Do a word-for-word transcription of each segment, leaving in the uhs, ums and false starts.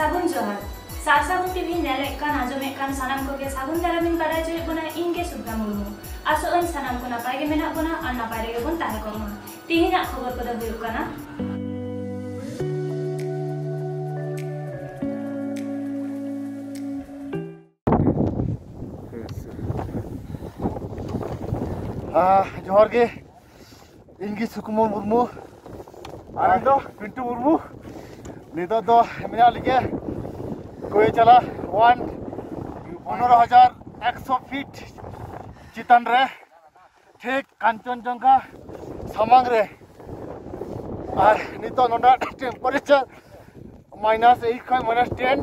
ᱥᱟᱹᱜᱩᱱ ᱡᱚᱦᱟᱨ᱾ ᱥᱟᱨ ᱥᱟᱹᱜᱩᱱ ᱴᱤᱵᱷᱤ ᱧᱮᱞᱮᱫ ᱠᱟᱱ, ᱟᱸᱡᱚᱢᱮᱫ ᱠᱟᱱ ᱥᱟᱱᱟᱢ ᱠᱚᱜᱮ ᱥᱟᱹᱜᱩᱱ ᱫᱟᱨᱟᱢ ᱤᱧ ᱵᱟᱲᱟᱭ ᱦᱚᱪᱚᱭᱮᱫ ᱵᱚᱱᱟ, ᱤᱧ ᱜᱮ ᱥᱩᱵᱷᱟ ᱢᱩᱨᱢᱩ᱾ ᱟᱥᱚᱜ ᱟᱹᱧ ᱥᱟᱱᱟᱢ ᱠᱚ ᱱᱟᱯᱟᱭ ᱜᱮ ᱢᱮᱱᱟᱜ ᱵᱚᱱᱟ ᱟᱨ ᱱᱟᱯᱟᱭ ᱨᱮᱜᱮ ᱵᱚᱱ ᱛᱟᱦᱮᱸ ᱠᱚᱜ ᱢᱟ᱾ ᱛᱮᱦᱮᱧᱟᱜ ᱠᱷᱚᱵᱚᱨ ᱠᱚᱫᱚ ᱦᱩᱭᱩᱜ ᱠᱟᱱᱟ᱾ ᱟᱦ, ᱡᱚᱦᱟᱨ ᱜᱮ᱾ ᱤᱧ ᱜᱮ ᱥᱩᱠᱩᱢᱚᱞ ᱢᱩᱨᱢᱩ᱾ ᱟᱨ ᱤᱧ ᱫᱚ ᱯᱤᱱᱴᱩ ᱢᱩᱨᱢᱩ᱾ ᱱᱤᱛᱚᱜ ᱫᱚ ᱢᱮᱱᱟᱜ ᱞᱤᱧᱟ ᱠᱚᱭᱮᱪᱟᱞᱟ ᱚᱣᱟᱱ, ᱯᱚᱱᱨᱚ ᱦᱟᱡᱟᱨ ᱮᱠᱥᱚ ᱯᱷᱤᱴ ᱪᱮᱛᱟᱱ ᱨᱮ, ᱴᱷᱤᱠ ᱠᱟᱧᱪᱚᱱᱡᱚᱝᱜᱷᱟ ᱥᱟᱢᱟᱝ ᱨᱮ᱾ ᱟᱨ ᱱᱤᱛᱚᱜ ᱱᱚᱰᱮ ᱴᱮᱢᱯᱟᱨᱮᱪᱟᱨ ᱢᱟᱭᱱᱟᱥ ᱮᱭᱤᱴ ᱠᱷᱚᱱ ᱢᱟᱭᱱᱟᱥ ᱴᱮᱱ᱾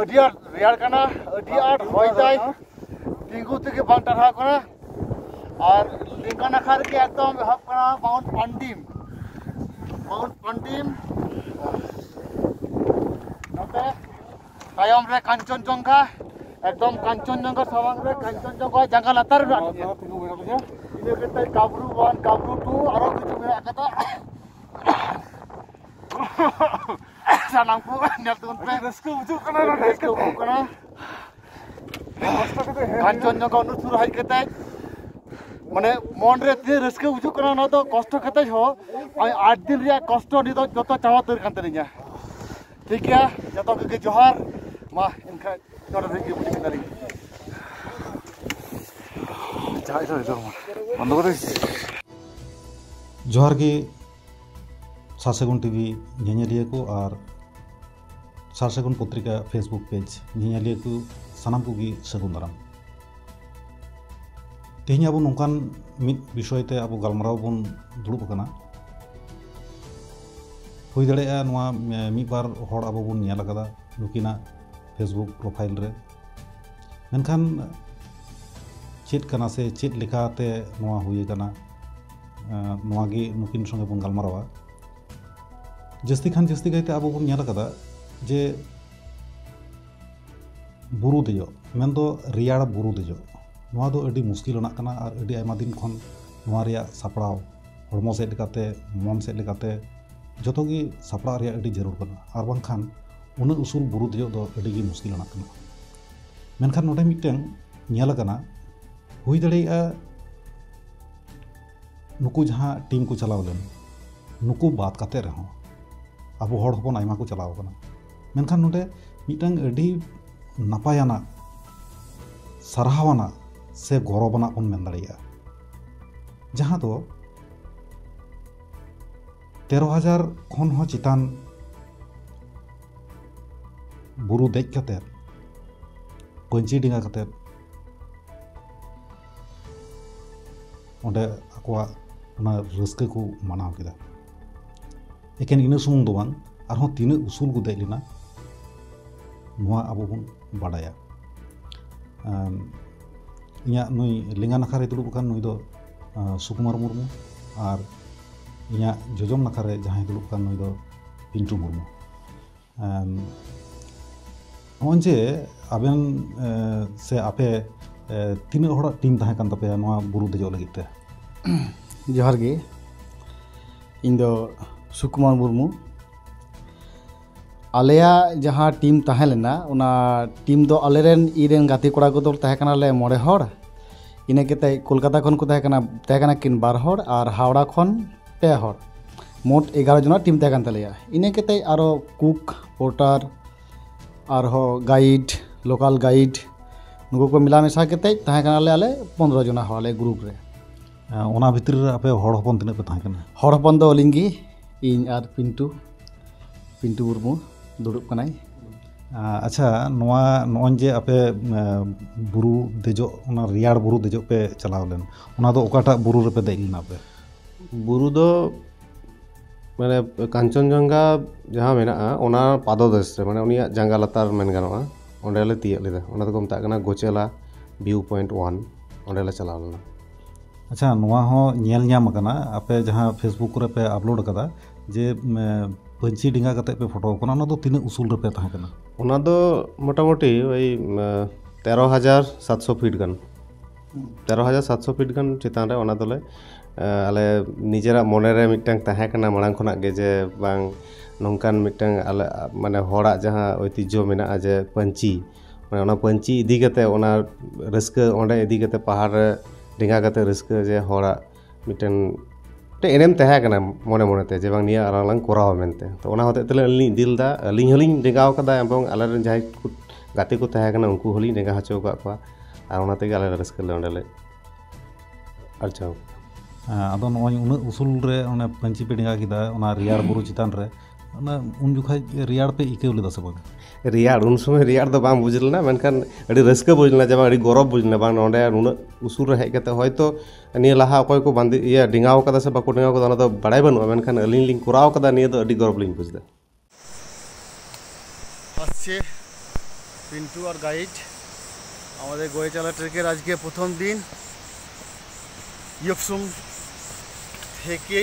ᱟᱹᱰᱤ ᱟᱸᱴ ᱨᱮᱭᱟᱲ ᱠᱟᱱᱟ, ᱟᱹᱰᱤ ᱟᱸᱴ ᱦᱚᱭ ᱫᱟᱭ᱾ ᱛᱤᱸᱜᱩ ᱛᱮᱜᱮ ᱵᱟᱝ ᱴᱟᱨᱦᱟᱣ ᱠᱟᱱᱟ᱾ ᱟᱨ ᱞᱮᱸᱜᱟ ᱱᱟᱠᱷᱟ ᱨᱮᱜᱮ ᱮᱠᱫᱚᱢ ᱮᱦᱚᱵ ᱠᱟᱱᱟ ᱢᱟᱣᱩᱱᱴ ᱯᱟᱱᱰᱤᱢ᱾ ᱢᱟᱣᱩᱱᱴ ᱯᱟᱱᱰᱤᱢ᱾ ᱱᱚᱛᱮ ᱛᱟᱭᱚᱢ ᱨᱮ ᱠᱟᱧᱪᱚᱱᱡᱚᱝᱜᱷᱟ, ᱮᱠᱫᱚᱢ ᱠᱟᱧᱪᱚᱱᱡᱚᱝᱜᱷᱟ ᱥᱟᱢᱟᱝ ᱨᱮ ᱠᱟᱧᱪᱚᱱᱡᱚᱝᱜᱷᱟ ᱡᱟᱸᱜᱟ ᱞᱟᱛᱟᱨ ᱨᱮ ᱢᱮᱱᱟᱜ ᱞᱤᱧᱟ᱾ ᱤᱱᱟᱹ ᱠᱟᱛᱮ ᱠᱟᱵᱨᱩ ᱚᱣᱟᱱ, ᱠᱟᱵᱨᱩ ᱴᱩ, ᱟᱨᱚ ᱠᱤᱪᱷᱩ ᱢᱮᱱᱟᱜ ᱠᱟᱫᱟ᱾ ᱥᱟᱱᱟᱢ ᱠᱚ ᱧᱮᱞ ᱛᱟᱵᱚᱱ ᱯᱮ᱾ ᱟᱹᱰᱤ ᱨᱟᱹᱥᱠᱟᱹ ᱵᱩᱡᱷᱟᱹᱜ ᱠᱟᱱᱟ ᱱᱚᱰᱮ ᱨᱟᱹᱥᱠᱟᱹ ᱦᱮᱡ ᱠᱟᱛᱮ᱾ ᱵᱩᱡᱷᱟᱹᱜ ᱠᱟᱱᱟ᱾ ᱠᱚᱥᱴᱚ ᱠᱟᱛᱮ ᱦᱮᱡ ᱦᱩᱭᱱᱟ᱾ ᱠᱟᱧᱪᱚᱱᱡᱚᱝᱜᱷᱟ ᱩᱱᱟᱹᱜ ᱥᱩᱨ ᱦᱮᱡ ᱠᱟᱛᱮ ᱢᱟᱱᱮ ᱢᱚᱱ ᱨᱮ ᱛᱤᱱᱟᱹᱜ ᱨᱟᱹᱥᱠᱟᱹ ᱵᱩᱡᱷᱟᱹᱜ ᱠᱟᱱᱟ, ᱚᱱᱟ ᱫᱚ ᱠᱚᱥᱴᱚ ᱠᱟᱛᱮ ᱦᱚᱸ ᱟᱴ ᱫᱤᱱ ᱨᱮᱭᱟᱜ ᱠᱚᱥᱴᱚ ᱱᱤᱛ ᱫᱚ ᱡᱚᱛᱚ ᱪᱟᱵᱟ ᱩᱛᱟᱹᱨ ᱠᱟᱱ ᱛᱟᱹᱞᱤᱧᱟ᱾ ᱴᱷᱤᱠ ᱜᱮᱭᱟ, ᱡᱚᱛᱚ ᱠᱚᱜᱮ ᱡᱚᱦᱟᱨ᱾ ᱢᱟ ᱮᱱᱠᱷᱟᱱ ᱱᱚᱰᱮ ᱫᱷᱟᱹᱵᱤᱡ ᱜᱮ ᱢᱩᱪᱟᱹᱫ ᱮᱫᱟᱞᱤᱧ᱾ ᱡᱟᱦᱟᱸᱭ ᱥᱟᱶ ᱱᱤᱛᱚᱜ ᱵᱚᱱᱫᱚ ᱠᱟᱛᱮ᱾ ᱡᱚᱦᱟᱨ ᱜᱮ ᱥᱟᱨ ᱥᱟᱹᱜᱩᱱ ᱴᱤᱵᱷᱤ ᱧᱮᱧᱮᱞᱤᱭᱟᱹ ᱠᱚ ᱟᱨ ᱥᱟᱨ ᱥᱟᱹᱜᱩᱱ ᱯᱚᱛᱨᱤᱠᱟ Facebook ᱯᱮᱡᱽ ᱧᱮᱧᱮᱞᱤᱭᱟᱹ ᱠᱚ ᱥᱟᱱᱟᱢ ᱠᱚᱜᱮ ᱥᱟᱹᱜᱩᱱ ᱫᱟᱨᱟᱢ᱾ ᱛᱮᱦᱮᱧ ᱟᱵᱚ ᱱᱚᱝᱠᱟᱱ ᱢᱤᱫ ᱵᱤᱥᱚᱭ ᱛᱮ ᱟᱵᱚ ᱜᱟᱞᱢᱟᱨᱟᱣ ᱵᱚᱱ ᱫᱩᱲᱩᱵ ᱟᱠᱟᱱᱟ᱾ ᱦᱩᱭ ᱫᱟᱲᱮᱭᱟᱜᱼᱟ ᱱᱚᱣᱟ, ᱮ, ᱢᱤᱫ ᱵᱟᱨ ᱦᱚᱲ ᱟᱵᱚ ᱵᱚᱱ ᱧᱮᱞ ᱟᱠᱟᱫᱟ ᱱᱩᱠᱤᱱᱟᱜ Facebook profile ᱨᱮ᱾ ᱢᱮᱱᱠᱷᱟᱱ ᱪᱮᱫ ᱠᱟᱱᱟ ᱥᱮ ᱪᱮᱫ ᱞᱮᱠᱟᱛᱮ ᱱᱚᱣᱟ ᱦᱩᱭ ᱟᱠᱟᱱᱟ, ᱮ, ᱱᱚᱣᱟ ᱜᱮ ᱱᱩᱠᱤᱱ ᱥᱚᱸᱜᱮ ᱵᱚᱱ ᱜᱟᱞᱢᱟᱨᱟᱣᱟ᱾ ᱡᱟᱹᱥᱛᱤ ᱠᱷᱟᱱ ᱡᱟᱹᱥᱛᱤ ᱠᱟᱭᱛᱮ ᱟᱵᱚ ᱵᱚᱱ ᱧᱮᱞ ᱟᱠᱟᱫᱟ ᱡᱮ ᱵᱩᱨᱩ ᱫᱮᱡᱚᱜ, ᱢᱮᱱᱫᱚ ᱨᱮᱭᱟᱲ ᱵᱩᱨᱩ ᱫᱮᱡᱚᱜ, ᱱᱚᱣᱟ ᱫᱚ ᱟᱹᱰᱤ ᱢᱩᱥᱠᱤᱞ ᱟᱱᱟᱜ ᱠᱟᱱᱟ᱾ ᱟᱨ ᱟᱹᱰᱤ ᱟᱭᱢᱟ ᱫᱤᱱ ᱠᱷᱚᱱ ᱱᱚᱣᱟ ᱨᱮᱭᱟᱜ ᱥᱟᱯᱲᱟᱣ, ᱦᱚᱲᱢᱚ ᱥᱮᱫ ᱞᱮᱠᱟᱛᱮ, ᱢᱚᱱ ᱥᱮᱫ ᱞᱮᱠᱟᱛᱮ, ᱡᱚᱛᱚ ᱜᱮ ᱥᱟᱯᱲᱟᱜ ᱨᱮᱭᱟᱜ ᱟᱹᱰᱤ ᱡᱟᱹᱨᱩᱲ ᱠᱟᱱᱟ᱾ ᱟᱨ ᱵᱟᱝᱠᱷᱟᱱ ᱩᱱᱟᱹᱜ ᱩᱥᱩᱞ ᱵᱩᱨᱩ ᱫᱮᱡᱚᱜ ᱫᱚ ᱟᱹᱰᱤ ᱜᱮ ᱢᱩᱥᱠᱤᱞ ᱟᱱᱟᱜ ᱠᱟᱱᱟ᱾ ᱢᱮᱱᱠᱷᱟᱱ ᱱᱚᱰᱮ ᱢᱤᱫᱴᱟᱝ ᱧᱮᱞ ᱟᱠᱟᱱᱟ, ᱦᱩᱭ ᱫᱟᱲᱮᱭᱟᱜᱼᱟ ᱱᱩᱠᱩ ᱡᱟᱦᱟᱸ ᱴᱤᱢ ᱠᱚ ᱪᱟᱞᱟᱣ ᱞᱮᱱ, ᱱᱩᱠᱩ ᱵᱟᱫ ᱠᱟᱛᱮ ᱨᱮᱦᱚᱸ ᱟᱵᱚ ᱦᱚᱲ ᱦᱚᱯᱚᱱ ᱟᱭᱢᱟ ᱠᱚ ᱪᱟᱞᱟᱣ ᱟᱠᱟᱱᱟ᱾ ᱢᱮᱱᱠᱷᱟᱱ ᱱᱚᱰᱮ ᱢᱤᱫᱴᱟᱝ ᱟᱹᱰᱤ ᱱᱟᱯᱟᱭᱟᱱᱟᱜ, ᱥᱟᱨᱦᱟᱣᱟᱱᱟᱜ ᱥᱮ ᱜᱚᱨᱚᱵᱟᱱᱟᱜ ᱵᱚᱱ ᱢᱮᱱ ᱫᱟᱲᱮᱭᱟᱜᱼᱟ, ᱡᱟᱦᱟᱸ ᱫᱚ ᱛᱮᱨᱚ ᱦᱟᱡᱟᱨ ᱠᱷᱚᱱ ᱦᱚᱸ ᱪᱮᱛᱟᱱ ᱵᱩᱨᱩ ᱫᱮᱡ ᱠᱟᱛᱮᱫ, ᱯᱟᱹᱧᱪᱤ ᱰᱮᱸᱜᱟ ᱠᱟᱛᱮᱫ ᱚᱸᱰᱮ ᱟᱠᱚᱣᱟᱜ ᱚᱱᱟ ᱨᱟᱹᱥᱠᱟᱹ ᱠᱚ ᱢᱟᱱᱟᱣ ᱠᱮᱫᱟ᱾ ᱮᱠᱮᱱ ᱤᱱᱟᱹ ᱥᱩᱢᱩᱝ ᱫᱚ ᱵᱟᱝ, ᱟᱨᱦᱚᱸ ᱛᱤᱱᱟᱹᱜ ᱩᱥᱩᱞ ᱠᱚ ᱫᱮᱡ ᱞᱮᱱᱟ, ᱱᱚᱣᱟ ᱟᱵᱚ ᱵᱚᱱ ᱵᱟᱰᱟᱭᱟ᱾ ᱟᱢ, ᱤᱧᱟᱹᱜ ᱱᱩᱭ ᱞᱮᱸᱜᱟ ᱱᱟᱠᱷᱟ ᱨᱮ ᱫᱩᱲᱩᱵ ᱟᱠᱟᱱ ᱱᱩᱭ ᱫᱚ, ᱟᱸ, ᱥᱩᱠᱩᱢᱟᱨ ᱢᱩᱨᱢᱩ, ᱟᱨ ᱤᱧᱟᱹᱜ ᱡᱚᱡᱚᱢ ᱱᱟᱠᱷᱟ ᱨᱮ ᱡᱟᱦᱟᱸᱭ ᱫᱩᱲᱩᱵ ᱟᱠᱟᱱ ᱱᱩᱭ ᱫᱚ ᱯᱤᱱᱴᱩ ᱢᱩᱨᱢᱩ᱾ ᱟᱢ, ᱱᱚᱜᱼᱚᱭ ᱡᱮ ᱟᱵᱮᱱ, ᱮ, ᱥᱮ ᱟᱯᱮ, ᱮ, ᱛᱤᱱᱟᱹᱜ ᱦᱚᱲᱟᱜ ᱴᱤᱢ ᱛᱟᱦᱮᱸ ᱠᱟᱱ ᱛᱟᱯᱮᱭᱟ ᱱᱚᱣᱟ ᱵᱩᱨᱩ ᱫᱮᱡᱚᱜ ᱞᱟᱹᱜᱤᱫ ᱛᱮ? ᱡᱚᱦᱟᱨ ᱜᱮ, ᱤᱧ ᱫᱚ ᱥᱩᱠᱩᱢᱟᱨ ᱢᱩᱨᱢᱩ᱾ ᱟᱞᱮᱭᱟᱜ ᱡᱟᱦᱟᱸ ᱴᱤᱢ ᱛᱟᱦᱮᱸ ᱞᱮᱱᱟ, ᱚᱱᱟ ᱴᱤᱢ ᱫᱚ ᱟᱞᱮᱨᱮᱱ, ᱤᱧ ᱨᱮᱱ ᱜᱟᱛᱮ ᱠᱚᱲᱟ ᱠᱚᱫᱚ ᱛᱟᱦᱮᱸ ᱠᱟᱱᱟᱞᱮ ᱢᱚᱬᱮ ᱦᱚᱲ᱾ ᱤᱱᱟᱹ ᱠᱟᱛᱮ ᱠᱳᱞᱠᱟᱛᱟ ᱠᱷᱚᱱ ᱠᱚ ᱛᱟᱦᱮᱸ ᱠᱟᱱᱟ, ᱛᱟᱦᱮᱸ ᱠᱟᱱᱟ ᱠᱤᱱ ᱵᱟᱨ ᱦᱚᱲ, ᱟᱨ ᱦᱟᱣᱲᱟ ᱠᱷᱚᱱ ᱯᱮ ᱦᱚᱲ᱾ ᱢᱳᱴ ᱮᱜᱟᱨᱚ ᱡᱚᱱᱟᱜ ᱴᱤᱢ ᱛᱟᱦᱮᱸ ᱠᱟᱱ ᱛᱟᱞᱮᱭᱟ᱾ ᱤᱱᱟᱹ ᱠᱟᱛᱮ ᱟᱨᱚ ᱠᱩᱠ, ᱯᱳᱨᱴᱟᱨ, ᱟᱨᱦᱚᱸ ᱜᱟᱭᱤᱰ, ᱞᱳᱠᱟᱞ ᱜᱟᱭᱤᱰ, ᱱᱩᱠᱩ ᱠᱚ ᱢᱮᱞᱟ ᱢᱮᱥᱟ ᱠᱟᱛᱮ ᱛᱟᱦᱮᱸ ᱠᱟᱱᱟᱞᱮ ᱟᱞᱮ ᱯᱚᱱᱨᱚ ᱡᱚᱱᱟ ᱦᱚᱲ ᱟᱞᱮ ᱜᱨᱩᱯ ᱨᱮ᱾ ᱟᱸ, ᱚᱱᱟ ᱵᱷᱤᱛᱨᱤ ᱨᱮ ᱟᱯᱮ ᱦᱚᱲ ᱦᱚᱯᱚᱱ ᱛᱤᱱᱟᱹᱜ ᱯᱮ ᱛᱟᱦᱮᱸ ᱠᱟᱱᱟ? ᱦᱚᱲ ᱦᱚᱯᱚᱱ ᱫᱚ ᱟᱹᱞᱤᱧ ᱜᱮ, ᱤᱧ ᱟᱨ ᱯᱤᱱᱴᱩ, ᱯᱤᱱᱴᱩ ᱢᱩᱨᱢᱩ ᱫᱩᱲᱩᱵ ᱠᱟᱱᱟᱭ᱾ ᱟᱸ, ᱟᱪᱪᱷᱟ, ᱱᱚᱣᱟ ᱱᱚᱜᱼᱚᱭ ᱡᱮ ᱟᱯᱮ, ᱟᱸ, ᱵᱩᱨᱩ ᱫᱮᱡᱚᱜ, ᱚᱱᱟ ᱨᱮᱭᱟᱲ ᱵᱩᱨᱩ ᱫᱮᱡᱚᱜ ᱯᱮ ᱪᱟᱞᱟᱣ ᱞᱮᱱ, ᱚᱱᱟ ᱫᱚ ᱚᱠᱟᱴᱟᱜ ᱵᱩᱨᱩ ᱨᱮᱯᱮ ᱫᱮᱡ ᱞᱮᱱᱟ ᱯᱮ? ᱵᱩᱨᱩ ᱫᱚ ᱢᱟᱱᱮ ᱠᱟᱧᱪᱚᱱᱡᱚᱝᱜᱷᱟ ᱡᱟᱦᱟᱸ ᱢᱮᱱᱟᱜᱼᱟ, ᱚᱱᱟ ᱯᱟᱫᱚᱫᱮᱥ ᱨᱮ, ᱢᱟᱱᱮ ᱩᱱᱤᱭᱟᱜ ᱡᱟᱸᱜᱟ ᱞᱟᱛᱟᱨ ᱢᱮᱱ ᱜᱟᱱᱚᱜᱼᱟ, ᱚᱸᱰᱮ ᱞᱮ ᱛᱤᱭᱟᱹᱜ ᱞᱮᱫᱟ᱾ ᱚᱱᱟ ᱫᱚᱠᱚ ᱢᱮᱛᱟᱜ ᱠᱟᱱᱟ ᱜᱳᱪᱮᱞᱟ ᱵᱷᱤᱭᱩ ᱯᱚᱭᱮᱱᱴ ᱚᱣᱟᱱ, ᱚᱸᱰᱮ ᱞᱮ ᱪᱟᱞᱟᱣ ᱞᱮᱱᱟ᱾ ᱟᱪᱪᱷᱟ, ᱱᱚᱣᱟ ᱦᱚᱸ ᱧᱮᱞ ᱧᱟᱢ ᱟᱠᱟᱱᱟ, ᱟᱯᱮ ᱡᱟᱦᱟᱸ ᱯᱷᱮᱥᱵᱩᱠ ᱠᱚᱨᱮ ᱯᱮ ᱟᱯᱞᱳᱰ ᱟᱠᱟᱫᱟ ᱡᱮ, ᱢᱮ, ᱯᱟᱹᱧᱪᱤ ᱰᱮᱸᱜᱟ ᱠᱟᱛᱮ ᱯᱮ ᱯᱷᱳᱴᱳ ᱠᱟᱱᱟ, ᱚᱱᱟ ᱫᱚ ᱛᱤᱱᱟᱹᱜ ᱩᱥᱩᱞ ᱨᱮᱯᱮ ᱛᱟᱦᱮᱸ ᱠᱟᱱᱟ? ᱚᱱᱟ ᱫᱚ ᱢᱚᱴᱟᱢᱩᱴᱤ ᱳᱭ, ᱢᱮ, ᱛᱮᱨᱚ ᱦᱟᱡᱟᱨ ᱥᱟᱛᱥᱚ ᱯᱷᱤᱴ ᱜᱟᱱ᱾ ᱛᱮᱨᱚ ᱦᱟᱡᱟᱨ ᱥᱟᱛᱥᱚ ᱯᱷᱤᱴ ᱜᱟᱱ ᱪᱮᱛᱟᱱ ᱨᱮ ᱚᱱᱟ ᱫᱚᱞᱮ, ᱮ, ᱟᱞᱮ ᱱᱤᱡᱮᱨᱟᱜ ᱢᱚᱱᱮ ᱨᱮ ᱢᱤᱫᱴᱟᱝ ᱛᱟᱦᱮᱸ ᱠᱟᱱᱟ ᱢᱟᱲᱟᱝ ᱠᱷᱚᱱᱟᱜ ᱜᱮ ᱡᱮ ᱵᱟᱝ, ᱱᱚᱝᱠᱟᱱ ᱢᱤᱫᱴᱟᱝ ᱟᱞᱮ, ᱢᱟᱱᱮ, ᱦᱚᱲᱟᱜ ᱡᱟᱦᱟᱸ ᱳᱭᱛᱤᱡᱽᱡᱷᱚ ᱢᱮᱱᱟᱜᱼᱟ, ᱡᱮ ᱯᱟᱹᱧᱪᱤ, ᱢᱟᱱᱮ, ᱚᱱᱟ ᱯᱟᱹᱧᱪᱤ ᱤᱫᱤ ᱠᱟᱛᱮ, ᱚᱱᱟ ᱨᱟᱹᱥᱠᱟᱹ ᱚᱸᱰᱮ ᱤᱫᱤ ᱠᱟᱛᱮ, ᱯᱟᱦᱟᱲ ᱨᱮ ᱰᱮᱸᱜᱟ ᱠᱟᱛᱮ ᱨᱟᱹᱥᱠᱟᱹ, ᱡᱮ ᱦᱚᱲᱟᱜ ᱢᱤᱫᱴᱮᱱ, ᱢᱤᱫᱴᱮᱱ ᱮᱱᱮᱢ ᱛᱟᱦᱮᱸ ᱠᱟᱱᱟ ᱢᱚᱱᱮ ᱢᱚᱱᱮᱛᱮ, ᱡᱮ ᱵᱟᱝ, ᱱᱤᱭᱟᱹ ᱟᱞᱟᱝ ᱞᱟᱝ ᱠᱚᱨᱟᱣᱟ ᱢᱮᱱᱛᱮ᱾ ᱛᱚ, ᱚᱱᱟ ᱦᱚᱛᱮᱡ ᱛᱮᱞᱮ ᱟᱹᱞᱤᱧ ᱞᱤᱧ ᱤᱫᱤ ᱞᱮᱫᱟ, ᱟᱹᱞᱤᱧ ᱦᱚᱸᱞᱤᱧ ᱰᱮᱸᱜᱟᱣ ᱠᱟᱫᱟ ᱮᱵᱚᱝ ᱟᱞᱮᱨᱮᱱ ᱡᱟᱦᱟᱸᱭ ᱠᱚ ᱜᱟᱛᱮ ᱠᱚ ᱛᱟᱦᱮᱸ ᱠᱟᱱᱟ, ᱩᱱᱠᱩ ᱦᱚᱸᱞᱤᱧ ᱰᱮᱸᱜᱟ ᱦᱚᱪᱚ ᱟᱠᱟᱫ ᱠᱚᱣᱟ᱾ ᱟᱨ ᱚᱱᱟ ᱛᱮᱜᱮ ᱟᱞᱮ ᱞᱮ ᱨᱟᱹᱥᱠᱟᱹ ᱞᱮ ᱚᱸᱰᱮ ᱞᱮ ᱟᱨᱡᱟᱣ ᱠᱟᱫᱟ᱾ ᱦᱮᱸ, ᱟᱫᱚ ᱱᱚᱜᱼᱚᱭ ᱩᱱᱟᱹᱜ ᱩᱥᱩᱞ ᱨᱮ ᱚᱱᱮ ᱯᱟᱹᱧᱪᱤ ᱯᱮ ᱰᱮᱸᱜᱟ ᱠᱮᱫᱟ, ᱚᱱᱟ ᱨᱮᱭᱟᱲ ᱵᱩᱨᱩ ᱪᱮᱛᱟᱱ ᱨᱮ, ᱚᱱᱟ ᱩᱱ ᱡᱚᱠᱷᱟᱡ ᱨᱮᱭᱟᱲ ᱯᱮ ᱟᱹᱭᱠᱟᱹᱣ ᱞᱮᱫᱟ ᱥᱮ ᱵᱟᱝ? ᱨᱮᱭᱟᱲ, ᱩᱱ ᱥᱚᱢᱚᱭ ᱨᱮᱭᱟᱲ ᱫᱚ ᱵᱟᱝ ᱵᱩᱡᱽ ᱞᱮᱱᱟ, ᱢᱮᱱᱠᱷᱟᱱ ᱟᱹᱰᱤ ᱨᱟᱹᱥᱠᱟᱹ ᱵᱩᱡᱽ ᱞᱮᱱᱟ, ᱡᱮ ᱵᱟᱝ, ᱟᱹᱰᱤ ᱜᱚᱨᱚᱵᱽ ᱵᱩᱡᱽ ᱞᱮᱱᱟ, ᱵᱟᱝ, ᱱᱚᱸᱰᱮ ᱱᱩᱱᱟᱹᱜ ᱩᱥᱩᱞ ᱨᱮ ᱦᱮᱡ ᱠᱟᱛᱮ ᱦᱚᱭᱛᱳ ᱱᱤᱭᱟᱹ ᱞᱟᱦᱟ ᱚᱠᱚᱭ ᱠᱚ ᱵᱟᱸᱫᱮ, ᱤᱭᱟᱹ, ᱰᱮᱸᱜᱟᱣ ᱠᱟᱫᱟ ᱥᱮ ᱵᱟᱠᱚ ᱰᱮᱸᱜᱟᱣ ᱠᱟᱫᱟ, ᱚᱱᱟ ᱫᱚ ᱵᱟᱲᱟᱭ ᱵᱟᱹᱱᱩᱜᱼᱟ, ᱢᱮᱱᱠᱷᱟᱱ ᱟᱹᱞᱤᱧ ᱞᱤᱧ ᱠᱚᱨᱟᱣ ᱠᱟᱫᱟ, ᱱᱤᱭᱟᱹ ᱫᱚ ᱟᱹᱰᱤ ᱜᱚᱨᱚᱵᱽ ᱞᱤᱧ ᱵᱩᱡᱽ ᱮᱫᱟ᱾ আসছে পিন্টু আর গাইড। আমাদের গোয়েচালা ট্রেকের আজকে প্রথম দিন। ইয়কসুম থেকে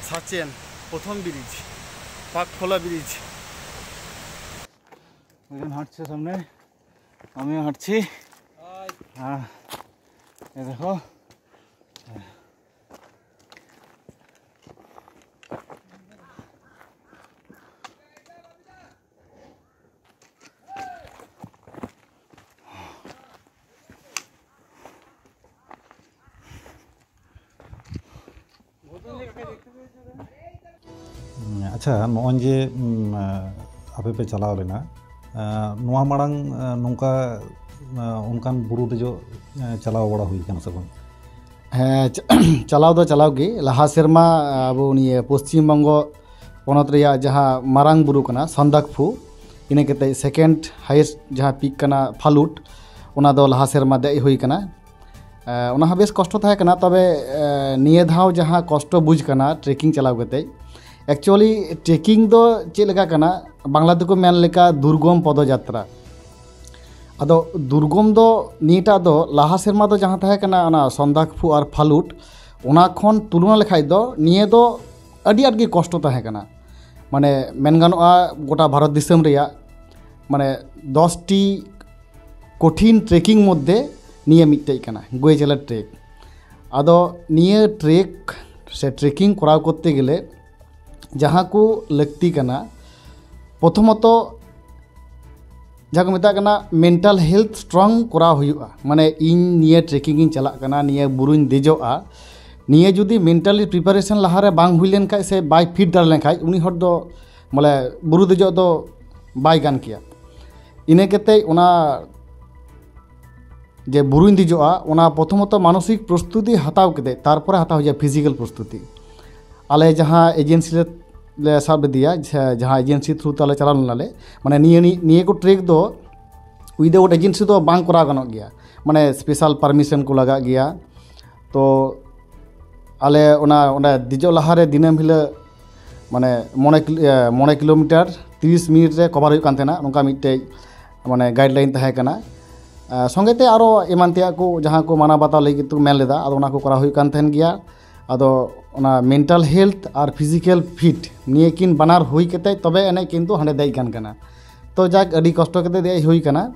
সাচেন, প্রথম ব্রিজ, পাকখোলা ব্রিজ। ওইজন হাঁটছে সামনে, আমিও হাঁটছি। হ্যাঁ, এই দেখো। ᱟᱪᱪᱷᱟ, ᱱᱚᱜᱼᱚᱭ ᱡᱮ, ᱩᱢ, ᱟᱯᱮ ᱯᱮ ᱪᱟᱞᱟᱣ ᱞᱮᱱᱟ, ᱱᱚᱣᱟ ᱢᱟᱲᱟᱝ ᱱᱚᱝᱠᱟ ᱚᱱᱠᱟᱱ ᱵᱩᱨᱩ ᱫᱮᱡᱚᱜ ᱪᱟᱞᱟᱣ ᱵᱟᱲᱟ ᱦᱩᱭ ᱠᱟᱱᱟ ᱥᱮ ᱵᱟᱝ? ᱦᱮᱸ, ᱪᱟ-, ᱪᱟᱞᱟᱣ ᱫᱚ ᱪᱟᱞᱟᱣ ᱜᱮ᱾ ᱞᱟᱦᱟ ᱥᱮᱨᱢᱟ ᱟᱵᱚ ᱱᱤᱭᱟᱹ ᱯᱚᱥᱪᱤᱢ ᱵᱚᱝᱜᱚ ᱯᱚᱱᱚᱛ ᱨᱮᱭᱟᱜ ᱡᱟᱦᱟᱸ ᱢᱟᱨᱟᱝ ᱵᱩᱨᱩ ᱠᱟᱱᱟ ᱥᱟᱱᱫᱟᱠᱯᱷᱩ, ᱤᱱᱟᱹ ᱠᱟᱛᱮ second highest ᱡᱟᱦᱟᱸ peak ᱠᱟᱱᱟ ᱯᱷᱟᱞᱩᱴ, ᱚᱱᱟ ᱫᱚ ᱞᱟᱦᱟ ᱥᱮᱨᱢᱟ ᱫᱮᱡ ᱦᱩᱭ ᱠᱟᱱᱟ᱾ ᱮ, ᱚᱱᱟ ᱦᱚᱸ ᱵᱮᱥ ᱠᱚᱥᱴᱚ ᱛᱟᱦᱮᱸ ᱠᱟᱱᱟ, ᱛᱚᱵᱮ, ᱮ, ᱱᱤᱭᱟᱹ ᱫᱷᱟᱣ ᱡᱟᱦᱟᱸ ᱠᱚᱥᱴᱚ ᱵᱩᱡᱽ ᱠᱟᱱᱟ trekking ᱪᱟᱞᱟᱣ ᱠᱟᱛᱮ, actually trekking ᱫᱚ ᱪᱮᱫ ᱞᱮᱠᱟ ᱠᱟᱱᱟ, ᱵᱟᱝᱞᱟ ᱛᱮᱠᱚ ᱢᱮᱱ ᱞᱮᱠᱟ ᱫᱩᱨᱜᱚᱢ ᱯᱚᱫᱚᱡᱟᱛᱨᱟ᱾ ᱟᱫᱚ ᱫᱩᱨᱜᱚᱢ ᱫᱚ ᱱᱤᱭᱟᱹᱴᱟᱜ ᱫᱚ ᱞᱟᱦᱟ ᱥᱮᱨᱢᱟ ᱫᱚ ᱡᱟᱦᱟᱸ ᱛᱟᱦᱮᱸ ᱠᱟᱱᱟ ᱚᱱᱟ ᱥᱚᱱᱫᱟᱠᱯᱷᱩ ᱟᱨ ᱯᱷᱟᱞᱩᱴ, ᱚᱱᱟ ᱠᱷᱚᱱ ᱛᱩᱞᱚᱱᱟ ᱞᱮᱠᱷᱟᱡ ᱫᱚ ᱱᱤᱭᱟᱹ ᱫᱚ ᱟᱹᱰᱤ ᱟᱸᱴ ᱜᱮ ᱠᱚᱥᱴᱚ ᱛᱟᱦᱮᱸ ᱠᱟᱱᱟ᱾ ᱢᱟᱱᱮ ᱢᱮᱱ ᱜᱟᱱᱚᱜᱼᱟ ᱜᱚᱴᱟ ᱵᱷᱟᱨᱚᱛ ᱫᱤᱥᱚᱢ ᱨᱮᱭᱟᱜ ᱢᱟᱱᱮ ᱫᱚᱥ ᱴᱤ ᱠᱚᱴᱷᱤᱱ trekking ᱢᱚᱫᱽᱫᱷᱮ ᱱᱤᱭᱟᱹ ᱢᱤᱫᱴᱮᱡ ᱠᱟᱱᱟ, ᱜᱳᱭᱪᱟᱞᱟ ᱴᱨᱮᱠ᱾ ᱟᱫᱚ ᱱᱤᱭᱟᱹ ᱴᱨᱮᱠ ᱥᱮ trekking ᱠᱚᱨᱟᱣ ᱠᱚᱨᱛᱮ ᱜᱮᱞᱮ ᱡᱟᱦᱟᱸ ᱠᱚ ᱞᱟᱹᱠᱛᱤ ᱠᱟᱱᱟ, ᱯᱨᱚᱛᱷᱚᱢᱚᱛᱚ ᱡᱟᱦᱟᱸ ᱠᱚ ᱢᱮᱛᱟᱜ ᱠᱟᱱᱟ ᱢᱮᱱᱴᱟᱞ ᱦᱮᱞᱛᱷ ᱥᱴᱨᱚᱝ ᱠᱚᱨᱟᱣ ᱦᱩᱭᱩᱜᱼᱟ᱾ ᱢᱟᱱᱮ ᱤᱧ ᱱᱤᱭᱟᱹ ᱴᱨᱮᱠᱤᱝ ᱤᱧ ᱪᱟᱞᱟᱜ ᱠᱟᱱᱟ, ᱱᱤᱭᱟᱹ ᱵᱩᱨᱩᱧ ᱫᱮᱡᱚᱜᱼᱟ, ᱱᱤᱭᱟᱹ ᱡᱩᱫᱤ ᱢᱮᱱᱴᱟᱞᱤ ᱯᱨᱤᱯᱟᱨᱮᱥᱚᱱ ᱞᱟᱦᱟᱨᱮ ᱵᱟᱝ ᱦᱩᱭ ᱞᱮᱱᱠᱷᱟᱡ ᱥᱮ ᱵᱟᱭ ᱯᱷᱤᱴ ᱫᱟᱲᱮ ᱞᱮᱱᱠᱷᱟᱡ, ᱩᱱᱤ ᱦᱚᱲ ᱫᱚ ᱵᱚᱞᱮ ᱵᱩᱨᱩ ᱫᱮᱡᱚᱜ ᱫᱚ ᱵᱟᱭ ᱜᱟᱱ ᱠᱮᱭᱟ᱾ ᱤᱱᱟᱹ ᱠᱟᱛᱮ ᱚᱱᱟ ᱡᱮ ᱵᱩᱨᱩᱧ ᱫᱮᱡᱚᱜᱼᱟ, ᱚᱱᱟ ᱯᱨᱚᱛᱷᱚᱢᱚᱛᱚ ᱢᱟᱱᱚᱥᱤᱠ ᱯᱨᱚᱥᱛᱩᱛᱤ ᱦᱟᱛᱟᱣ ᱠᱟᱛᱮ ᱛᱟᱨᱯᱚᱨᱮ ᱦᱟᱛᱟᱣ ᱦᱩᱭᱩᱜᱼᱟ ᱯᱷᱤᱡᱤᱠᱮᱞ ᱯᱨᱚᱥᱛᱩᱛᱤ᱾ ᱟᱞᱮ ᱡᱟᱦᱟᱸ ᱮᱡᱮᱱᱥᱤ ᱞᱮ, ᱞᱮ ᱥᱟᱵ ᱞᱮᱫᱮᱭᱟ, ᱡᱟ-, ᱡᱟᱦᱟᱸ ᱮᱡᱮᱱᱥᱤ ᱛᱷᱨᱩ ᱛᱮ ᱟᱞᱮ ᱪᱟᱞᱟᱣ ᱞᱮᱱᱟᱞᱮ, ᱢᱟᱱᱮ ᱱᱤᱭᱟᱹ, ᱱᱤ-, ᱱᱤᱭᱟᱹ ᱠᱚ ᱴᱨᱮᱠ ᱫᱚ ᱩᱭᱤᱫᱟᱣᱩᱴ ᱮᱡᱮᱱᱥᱤ ᱫᱚ ᱵᱟᱝ ᱠᱚᱨᱟᱣ ᱜᱟᱱᱚᱜ ᱜᱮᱭᱟ, ᱢᱟᱱᱮ ᱥᱯᱮᱥᱟᱞ ᱯᱟᱨᱢᱤᱥᱚᱱ ᱠᱚ ᱞᱟᱜᱟᱜ ᱜᱮᱭᱟ᱾ ᱛᱚ ᱟᱞᱮ ᱚᱱᱟ ᱚᱸᱰᱮ ᱫᱮᱡᱚᱜ ᱞᱟᱦᱟᱨᱮ ᱫᱤᱱᱟᱹᱢ ᱦᱤᱞᱳᱜ ᱢᱟᱱᱮ ᱢᱚᱬᱮ ᱠᱤᱞᱳ-, ᱤᱭᱟᱹ, ᱢᱚᱬᱮ ᱠᱤᱞᱳᱢᱤᱴᱟᱨ ᱛᱤᱨᱤᱥ ᱢᱤᱱᱤᱴ ᱨᱮ ᱠᱚᱵᱷᱟᱨ ᱦᱩᱭᱩᱜ ᱠᱟᱱ ᱛᱟᱦᱮᱱᱟ, ᱱᱚᱝᱠᱟ ᱢᱤᱫᱴᱮᱡ ᱢᱟᱱᱮ ᱜᱟᱭᱤᱰᱞᱟᱭᱤᱱ ᱛᱟᱦᱮᱸ ᱠᱟᱱᱟ᱾ ᱟᱨ ᱥᱚᱸᱜᱮ ᱛᱮ ᱟᱨᱚ ᱮᱢᱟᱱ ᱛᱮᱭᱟᱜ ᱠᱚ ᱡᱟᱦᱟᱸ ᱠᱚ ᱢᱟᱱᱟᱣ ᱵᱟᱛᱟᱣ ᱞᱟᱹᱜᱤᱫ ᱠᱚ ᱢᱮᱱ ᱞᱮᱫᱟ, ᱟᱫᱚ ᱚᱱᱟ ᱠᱚ ᱠᱚᱨᱟᱣ ᱦᱩᱭᱩᱜ ᱠᱟᱱ ᱛᱟᱦᱮᱱ ᱜᱮᱭᱟ᱾ ᱟᱫᱚ ᱚᱱᱟ ᱢᱮᱱᱴᱟᱞ ᱦᱮᱞᱛᱷ ᱟᱨ ᱯᱷᱤᱡᱤᱠᱮᱞ ᱯᱷᱤᱴ ᱱᱤᱭᱟᱹ ᱠᱤᱱ ᱵᱟᱱᱟᱨ ᱦᱩᱭ ᱠᱟᱛᱮ ᱛᱚᱵᱮ ᱮᱱᱮᱡ ᱠᱤᱱᱛᱩ ᱦᱟᱸᱰᱮ ᱫᱮᱡ ᱜᱟᱱ ᱠᱟᱱᱟ᱾ ᱛᱚ ᱡᱟᱠ, ᱟᱹᱰᱤ ᱠᱚᱥᱴᱚ ᱠᱟᱛᱮ ᱫᱮᱡ ᱦᱩᱭ ᱠᱟᱱᱟ᱾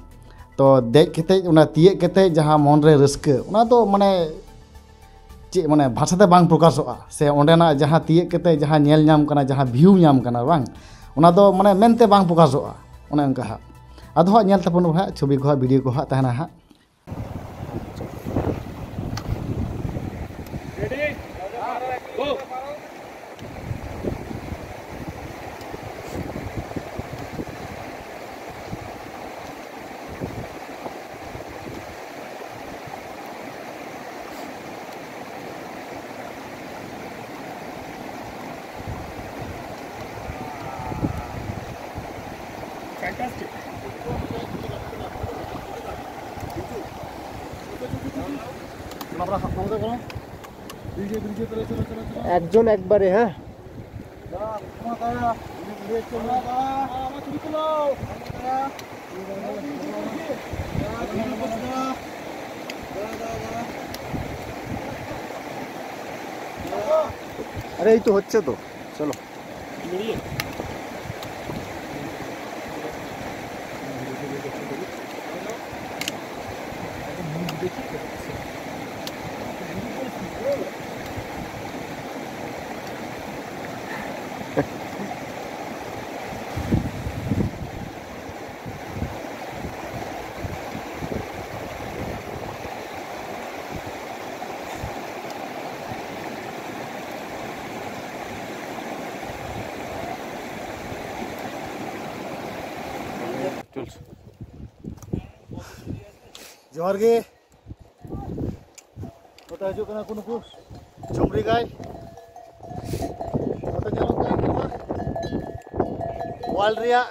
ᱛᱚ ᱫᱮᱡ ᱠᱟᱛᱮ ᱚᱱᱟ ᱛᱤᱭᱟᱹᱜ ᱠᱟᱛᱮ ᱡᱟᱦᱟᱸ ᱢᱚᱱ ᱨᱮ ᱨᱟᱹᱥᱠᱟᱹ, ᱚᱱᱟ ᱫᱚ ᱢᱟᱱᱮ ᱪᱮᱫ, ᱢᱟᱱᱮ ᱵᱷᱟᱥᱟ ᱛᱮ ᱵᱟᱝ ᱯᱨᱚᱠᱟᱥᱚᱜᱼᱟ, ᱥᱮ ᱚᱸᱰᱮᱱᱟᱜ ᱡᱟᱦᱟᱸ ᱛᱤᱭᱟᱹᱜ ᱠᱟᱛᱮ ᱡᱟᱦᱟᱸ ᱧᱮᱞ ᱧᱟᱢ ᱠᱟᱱᱟ, ᱡᱟᱦᱟᱸ ᱵᱷᱤᱭᱩ ᱧᱟᱢ ᱠᱟᱱᱟ ᱵᱟᱝ, ᱚᱱᱟ ᱫᱚ ᱢᱟᱱᱮ ᱢᱮᱱᱛᱮ ᱵᱟᱝ ᱯᱨᱚᱠᱟᱥᱚᱜᱼᱟ᱾ ᱚᱱᱮ ᱚᱱᱠᱟ ᱦᱟᱸᱜ᱾ ᱟᱫᱚ ᱦᱟᱸᱜ ᱧᱮᱞ ᱛᱟᱵᱚᱱ ᱯᱮ ᱦᱟᱸᱜ, ᱪᱷᱚᱵᱤ ᱠᱚ ᱦᱟᱸᱜ, ᱵᱷᱤᱰᱤᱭᱳ ᱠᱚ ᱦᱟᱸᱜ ᱛᱟᱦᱮᱱᱟ ᱦᱟᱸᱜ᱾ একজন একবারে, হ্যাঁ। আরে, এই তো হচ্ছে তো, চলো। ᱪᱚᱞ᱾ ᱡᱚᱦᱟᱨ ᱜᱮ᱾ ᱱᱚᱛᱮ ᱦᱤᱡᱩᱜ ᱠᱟᱱᱟ ᱠᱚ ᱱᱩᱠᱩ ᱪᱩᱢᱲᱤ ᱜᱟᱭ᱾ ᱱᱚᱛᱮ ᱧᱮᱞᱚᱜ ᱠᱟᱱᱟ ᱱᱚᱣᱟ world ᱨᱮᱭᱟᱜ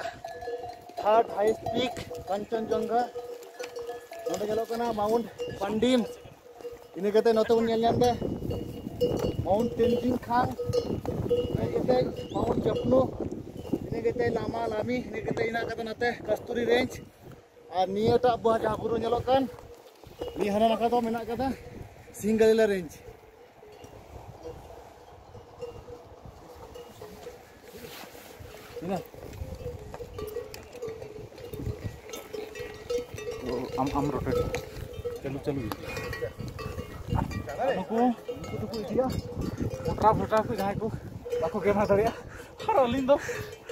third highest peak ᱠᱟᱧᱪᱚᱱᱡᱚᱝᱜᱷᱟ᱾ ᱱᱚᱰᱮ ᱧᱮᱞᱚᱜ ᱠᱟᱱᱟ Mount Pandim᱾ ᱤᱱᱟᱹ ᱠᱟᱛᱮ ᱱᱚᱛᱮ ᱵᱚᱱ ᱧᱮᱞ ᱧᱟᱢ ᱮᱫᱟ Mount Tenzing Khang, ᱤᱱᱟᱹ ᱠᱟᱛᱮ Mount Japno, ᱤᱱᱟᱹ ᱠᱟᱛᱮ ᱞᱟᱢᱟ ᱞᱟᱢᱤ, ᱤᱱᱟᱹ ᱠᱟᱛᱮ ᱦᱮᱱᱟᱜ ᱠᱟᱫᱟ ᱱᱚᱛᱮ ᱠᱟᱥᱛᱩᱨᱤ ᱨᱮᱧᱡᱽ᱾ ᱟᱨ ᱱᱤᱭᱟᱹᱴᱟᱜ ᱵᱟ-, ᱡᱟᱦᱟᱸ ᱵᱩᱨᱩ ᱧᱮᱞᱚᱜ ᱠᱟᱱ, ᱱᱤᱭᱟᱹ ᱦᱟᱱᱟ ᱱᱟᱠᱷᱟ ᱫᱚ ᱢᱮᱱᱟᱜ ᱠᱟᱫᱟ ᱥᱤᱝᱜᱟᱞᱤᱞᱟ ᱨᱮᱧᱡᱽ᱾ ᱦᱮᱱᱟ? ᱟᱢ, ᱟᱢ rotate᱾ ᱪᱟᱹᱞᱩ, ᱪᱟᱹᱞᱩ᱾ ᱱᱩᱠᱩ, ᱱᱩᱠᱩ ᱫᱚᱠᱚ ᱤᱫᱤᱭᱟ ᱢᱚᱴᱨᱟ ᱯᱷᱚᱴᱨᱟ ᱠᱚ, ᱡᱟᱦᱟᱸᱭ ᱠᱚ ᱵᱟᱠᱚ ᱜᱮᱢᱟᱨ ᱫᱟᱲᱮᱭᱟᱜᱼᱟ᱾ ᱟᱨ ᱟᱹᱞᱤᱧ ᱫᱚ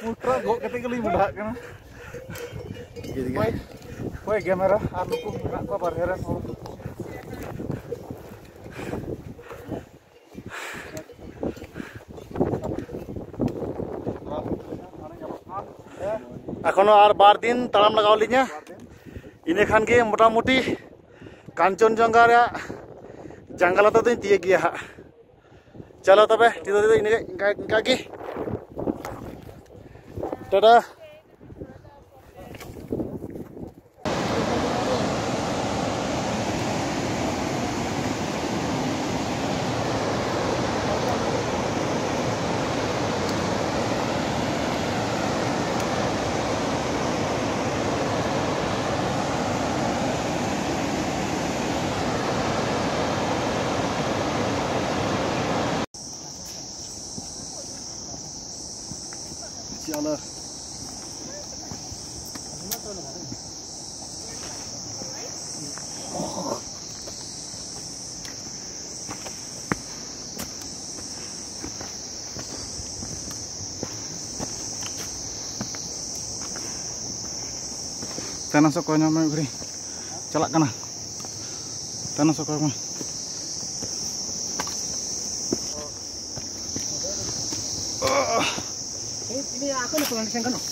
ᱢᱚᱴᱨᱟ ᱜᱚᱜ ᱠᱟᱛᱮ ᱜᱮᱞᱤᱧ ᱢᱚᱰᱷᱟᱜ ᱠᱟᱱᱟ᱾ ᱚᱠᱚᱭ, ᱚᱠᱚᱭ ᱜᱮᱢᱮᱨᱟ? ᱟᱨ ᱱᱩᱠᱩ ᱢᱮᱱᱟᱜ ᱠᱚᱣᱟ ᱵᱟᱨᱦᱮ ᱨᱮᱱ ᱦᱚᱲ᱾ ᱮᱠᱷᱚᱱᱳ ᱟᱨ ᱵᱟᱨ ᱫᱤᱱ ᱛᱟᱲᱟᱢ ᱞᱟᱜᱟᱣ ᱞᱤᱧᱟ, ᱤᱱᱟᱹ ᱠᱷᱟᱱ ᱜᱮ ᱢᱚᱴᱟᱢᱩᱴᱤ ᱠᱟᱧᱪᱚᱱᱡᱚᱝᱜᱷᱟ ᱨᱮᱭᱟᱜ ᱡᱟᱸᱜᱟ ᱞᱟᱛᱟᱨ ᱫᱚᱧ ᱛᱤᱭᱟᱹᱜ ᱜᱮᱭᱟ ᱦᱟᱸᱜ᱾ ᱪᱚᱞᱚ ᱛᱚᱵᱮ, ᱛᱮᱦᱮᱧ ᱫᱚ ᱤᱱᱠᱟ, ᱤᱱᱠᱟ, ᱤᱱᱠᱟ ᱜᱮ᱾ ᱴᱟᱴᱟ᱾ ᱪᱟᱞᱟ᱾ ᱛᱟᱭᱱᱚᱢ ᱥᱮᱫ ᱠᱚᱭ ᱧᱟᱢ ᱢᱮ, ᱜᱷᱩᱲᱤ ᱪᱟᱞᱟᱜ ᱠᱟᱱᱟ᱾ ᱛᱟᱭᱱᱚᱢ ᱥᱮᱫ ᱠᱚᱭ ᱢᱮ᱾ ᱤᱱᱤ ᱟᱠᱚ ᱱᱩᱠᱩ ᱱᱚᱰᱮ ᱥᱮᱱ ᱜᱟᱱᱚᱜ?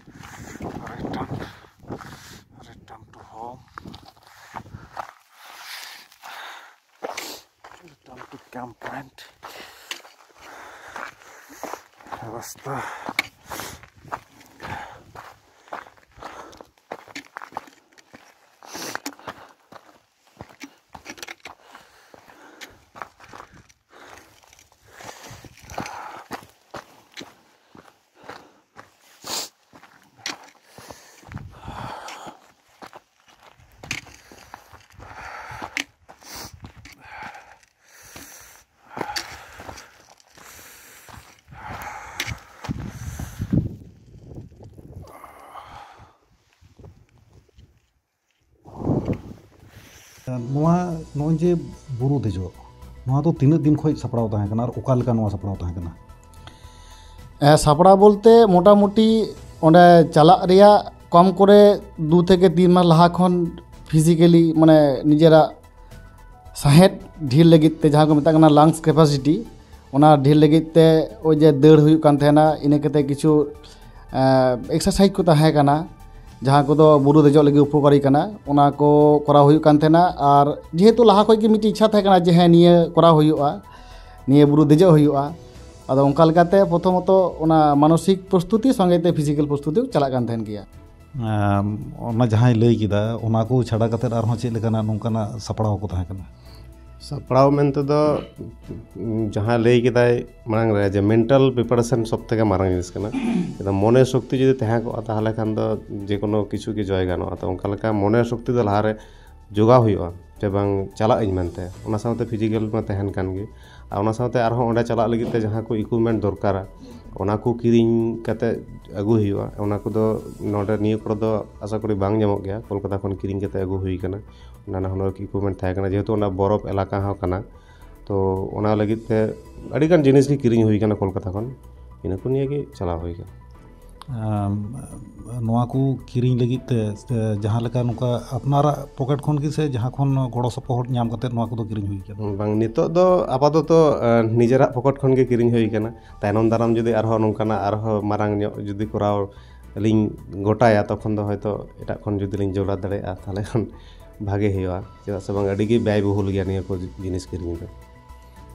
Return, return to home. Return to camp point. রাস্তা। ᱱᱚᱣᱟ ᱱᱚᱜᱼᱚᱭ ᱡᱮ ᱵᱩᱨᱩ ᱫᱮᱡᱚᱜ, ᱱᱚᱣᱟ ᱫᱚ ᱛᱤᱱᱟᱹᱜ ᱫᱤᱱ ᱠᱷᱚᱱ ᱥᱟᱯᱲᱟᱣ ᱛᱟᱦᱮᱸ ᱠᱟᱱᱟ ᱟᱨ ᱚᱠᱟ ᱞᱮᱠᱟ ᱱᱚᱣᱟ ᱥᱟᱯᱲᱟᱣ ᱛᱟᱦᱮᱸ ᱠᱟᱱᱟ? ᱮ, ᱥᱟᱯᱲᱟᱣ ᱵᱚᱞᱛᱮ ᱢᱚᱴᱟᱢᱩᱴᱤ ᱚᱸᱰᱮ ᱪᱟᱞᱟᱜ ᱨᱮᱭᱟᱜ ᱠᱚᱢ ᱠᱚᱨᱮ ᱫᱩ ᱛᱷᱮᱠᱮ ᱛᱤᱱ ᱢᱟᱥ ᱞᱟᱦᱟ ᱠᱷᱚᱱ physically, ᱢᱟᱱᱮ, ᱱᱤᱡᱮᱨᱟᱜ ᱥᱟᱦᱮᱫ ᱰᱷᱮᱨ ᱞᱟᱹᱜᱤᱫ ᱛᱮ, ᱡᱟᱦᱟᱸ ᱠᱚ ᱢᱮᱛᱟᱜ ᱠᱟᱱᱟ lungs capacity, ᱚᱱᱟ ᱰᱷᱮᱨ ᱞᱟᱹᱜᱤᱫ ᱛᱮ ᱳᱭ ᱡᱮ ᱫᱟᱹᱲ ᱦᱩᱭᱩᱜ ᱠᱟᱱ ᱛᱟᱦᱮᱱᱟ, ᱤᱱᱟᱹ ᱠᱟᱛᱮ ᱠᱤᱪᱷᱩ, ᱮ, exercise ᱠᱚ ᱛᱟᱦᱮᱸ ᱠᱟᱱᱟ, ᱡᱟᱦᱟᱸ ᱠᱚᱫᱚ ᱵᱩᱨᱩ ᱫᱮᱡᱚᱜ ᱞᱟᱹᱜᱤᱫ ᱩᱯᱚᱠᱟᱨᱤ ᱠᱟᱱᱟ, ᱚᱱᱟ ᱠᱚ ᱠᱚᱨᱟᱣ ᱦᱩᱭᱩᱜ ᱠᱟᱱ ᱛᱟᱦᱮᱱᱟ᱾ ᱟᱨ ᱡᱮᱦᱮᱛᱩ ᱞᱟᱦᱟ ᱠᱷᱚᱱ ᱜᱮ ᱢᱤᱫᱴᱤᱡ ᱤᱪᱪᱷᱟ ᱛᱟᱦᱮᱸ ᱠᱟᱱᱟ ᱡᱮ ᱦᱮᱸ, ᱱᱤᱭᱟᱹ ᱠᱚᱨᱟᱣ ᱦᱩᱭᱩᱜᱼᱟ, ᱱᱤᱭᱟᱹ ᱵᱩᱨᱩ ᱫᱮᱡᱚᱜ ᱦᱩᱭᱩᱜᱼᱟ, ᱟᱫᱚ ᱚᱱᱠᱟ ᱞᱮᱠᱟᱛᱮ ᱯᱨᱚᱛᱷᱚᱢᱚᱛᱚ ᱚᱱᱟ ᱢᱟᱱᱚᱥᱤᱠ ᱯᱨᱚᱥᱛᱩᱛᱤ ᱥᱚᱸᱜᱮ ᱛᱮ physical ᱯᱨᱚᱥᱛᱩᱛᱤ ᱪᱟᱞᱟᱜ ᱠᱟᱱ ᱛᱟᱦᱮᱱ ᱜᱮᱭᱟ᱾ ᱟᱢ, ᱚᱱᱟ ᱡᱟᱦᱟᱸᱭ ᱞᱟᱹᱭ ᱠᱮᱫᱟ, ᱚᱱᱟ ᱠᱚ ᱪᱷᱟᱰᱟ ᱠᱟᱛᱮᱫ ᱟᱨᱦᱚᱸ ᱪᱮᱫ ᱞᱮᱠᱟᱱᱟᱜ ᱱᱚᱝᱠᱟᱱᱟᱜ ᱥᱟᱯᱲᱟᱣ ᱠᱚ ᱛᱟᱦᱮᱸ ᱠᱟᱱᱟ? ᱥᱟᱯᱲᱟᱣ ᱢᱮᱱᱛᱮ ᱫᱚ, ᱩᱸ, ᱡᱟᱦᱟᱸ ᱞᱟᱹᱭ ᱠᱮᱫᱟᱭ ᱢᱟᱲᱟᱝ ᱨᱮ, ᱡᱮ mental preparation ᱥᱚᱵ ᱛᱷᱮᱠᱮ ᱢᱟᱨᱟᱝ ᱡᱤᱱᱤᱥ ᱠᱟᱱᱟ᱾ ᱪᱮᱫᱟᱜ, ᱢᱚᱱᱮ ᱥᱚᱠᱛᱤ ᱡᱩᱫᱤ ᱛᱟᱦᱮᱸ ᱠᱚᱜᱼᱟ, ᱛᱟᱦᱚᱞᱮ ᱠᱷᱟᱱ ᱫᱚ ᱡᱮ ᱠᱳᱱᱳ ᱠᱤᱪᱷᱩ ᱜᱮ ᱡᱚᱭ ᱜᱟᱱᱚᱜᱼᱟ᱾ ᱛᱚ, ᱚᱱᱠᱟ ᱞᱮᱠᱟ ᱢᱚᱱᱮ ᱥᱚᱠᱛᱤ ᱫᱚ ᱞᱟᱦᱟᱨᱮ ᱡᱚᱜᱟᱣ ᱦᱩᱭᱩᱜᱼᱟ, ᱡᱮ ᱵᱟᱝ, ᱪᱟᱞᱟᱜ ᱟᱹᱧ ᱢᱮᱱᱛᱮ᱾ ᱚᱱᱟ ᱥᱟᱶᱛᱮ physical ᱢᱟ ᱛᱟᱦᱮᱱ ᱠᱟᱱ ᱜᱮ, ᱟᱨ ᱚᱱᱟ ᱥᱟᱶᱛᱮ ᱟᱨᱦᱚᱸ ᱚᱸᱰᱮ ᱪᱟᱞᱟᱜ ᱞᱟᱹᱜᱤᱫ ᱛᱮ ᱡᱟᱦᱟᱸ ᱠᱚ equipment ᱫᱚᱨᱠᱟᱨᱟ, ᱚᱱᱟ ᱠᱚ ᱠᱤᱨᱤᱧ ᱠᱟᱛᱮ ᱟᱹᱜᱩ ᱦᱩᱭᱩᱜᱼᱟ᱾ ᱚᱱᱟ ᱠᱚᱫᱚ ᱱᱚᱰᱮ ᱱᱤᱭᱟᱹ ᱠᱚᱨᱮ ᱫᱚ ᱟᱥᱟ ᱠᱚᱨᱤ ᱵᱟᱝ ᱧᱟᱢᱚᱜ ᱜᱮᱭᱟ᱾ ᱠᱳᱞᱠᱟᱛᱟ ᱠᱷᱚᱱ ᱠᱤᱨᱤᱧ ᱠᱟᱛᱮ ᱟᱹᱜᱩ ᱦᱩᱭ ᱠᱟᱱᱟ᱾ ᱱᱟᱱᱟ ᱦᱩᱱᱟᱹᱨ equipment ᱛᱟᱦᱮᱸ ᱠᱟᱱᱟ, ᱡᱮᱦᱮᱛᱩ ᱚᱱᱟ ᱵᱚᱨᱚᱯ ᱮᱞᱟᱠᱟ ᱦᱚᱸ ᱠᱟᱱᱟ᱾ ᱛᱚ ᱚᱱᱟ ᱞᱟᱹᱜᱤᱫ ᱛᱮ ᱟᱹᱰᱤᱜᱟᱱ ᱡᱤᱱᱤᱥ ᱜᱮ ᱠᱤᱨᱤᱧ ᱦᱩᱭ ᱠᱟᱱᱟ ᱠᱳᱞᱠᱟᱛᱟ ᱠᱷᱚᱱ᱾ ᱤᱱᱟᱹ ᱠᱚ ᱱᱤᱭᱮ ᱜᱮ ᱪᱟᱞᱟᱣ ᱦᱩᱭ ᱠᱟᱱᱟ᱾ ᱟᱢ, ᱱᱚᱣᱟ ᱠᱚ ᱠᱤᱨᱤᱧ ᱞᱟᱹᱜᱤᱫ ᱛᱮ ᱮ, ᱡᱟᱦᱟᱸ ᱞᱮᱠᱟ ᱱᱚᱝᱠᱟ ᱟᱯᱱᱟᱨᱟᱜ ᱯᱚᱠᱮᱴ ᱠᱷᱚᱱ ᱜᱮ ᱥᱮ ᱡᱟᱦᱟᱸ ᱠᱷᱚᱱ ᱜᱚᱲᱚ ᱥᱚᱯᱚᱦᱚᱫ ᱧᱟᱢ ᱠᱟᱛᱮ ᱱᱚᱣᱟ ᱠᱚᱫᱚ ᱠᱤᱨᱤᱧ ᱦᱩᱭ ᱠᱟᱱᱟ? ᱵᱟᱝ, ᱱᱤᱛᱚᱜ ᱫᱚ ᱟᱯᱟᱛᱚᱛᱚ ᱮ, ᱱᱤᱡᱮᱨᱟᱜ ᱯᱚᱠᱮᱴ ᱠᱷᱚᱱ ᱜᱮ ᱠᱤᱨᱤᱧ ᱦᱩᱭ ᱠᱟᱱᱟ᱾ ᱛᱟᱭᱱᱚᱢ ᱫᱟᱨᱟᱢ ᱡᱩᱫᱤ ᱟᱨᱦᱚᱸ ᱱᱚᱝᱠᱟᱱᱟᱜ ᱟᱨᱦᱚᱸ ᱢᱟᱨᱟᱝ ᱧᱚᱜ ᱡᱩᱫᱤ ᱠᱚᱨᱟᱣ ᱞᱤᱧ ᱜᱚᱴᱟᱭᱟ, ᱛᱚᱠᱷᱚᱱ ᱫᱚ ᱦᱚᱭᱛᱳ ᱮᱴᱟᱜ ᱠᱷᱚᱱ ᱡᱩᱫᱤ ᱞᱤᱧ ᱡᱚᱜᱟᱲ ᱫᱟᱲᱮᱭᱟᱜᱼᱟ, ᱛᱟᱦᱚᱞᱮ ᱠᱷᱟᱱ ᱵᱷᱟᱜᱮ ᱦᱩᱭᱩᱜᱼᱟ᱾ ᱪᱮᱫᱟᱜ ᱥᱮ ᱵᱟᱝ, ᱟᱹᱰᱤ ᱜᱮ ᱵᱮᱭ ᱵᱚᱦᱩᱞ ᱜᱮᱭᱟ ᱱᱤᱭᱟᱹ ᱠᱚ ᱡᱤᱱᱤᱥ ᱠᱤᱨᱤᱧ ᱫᱚ᱾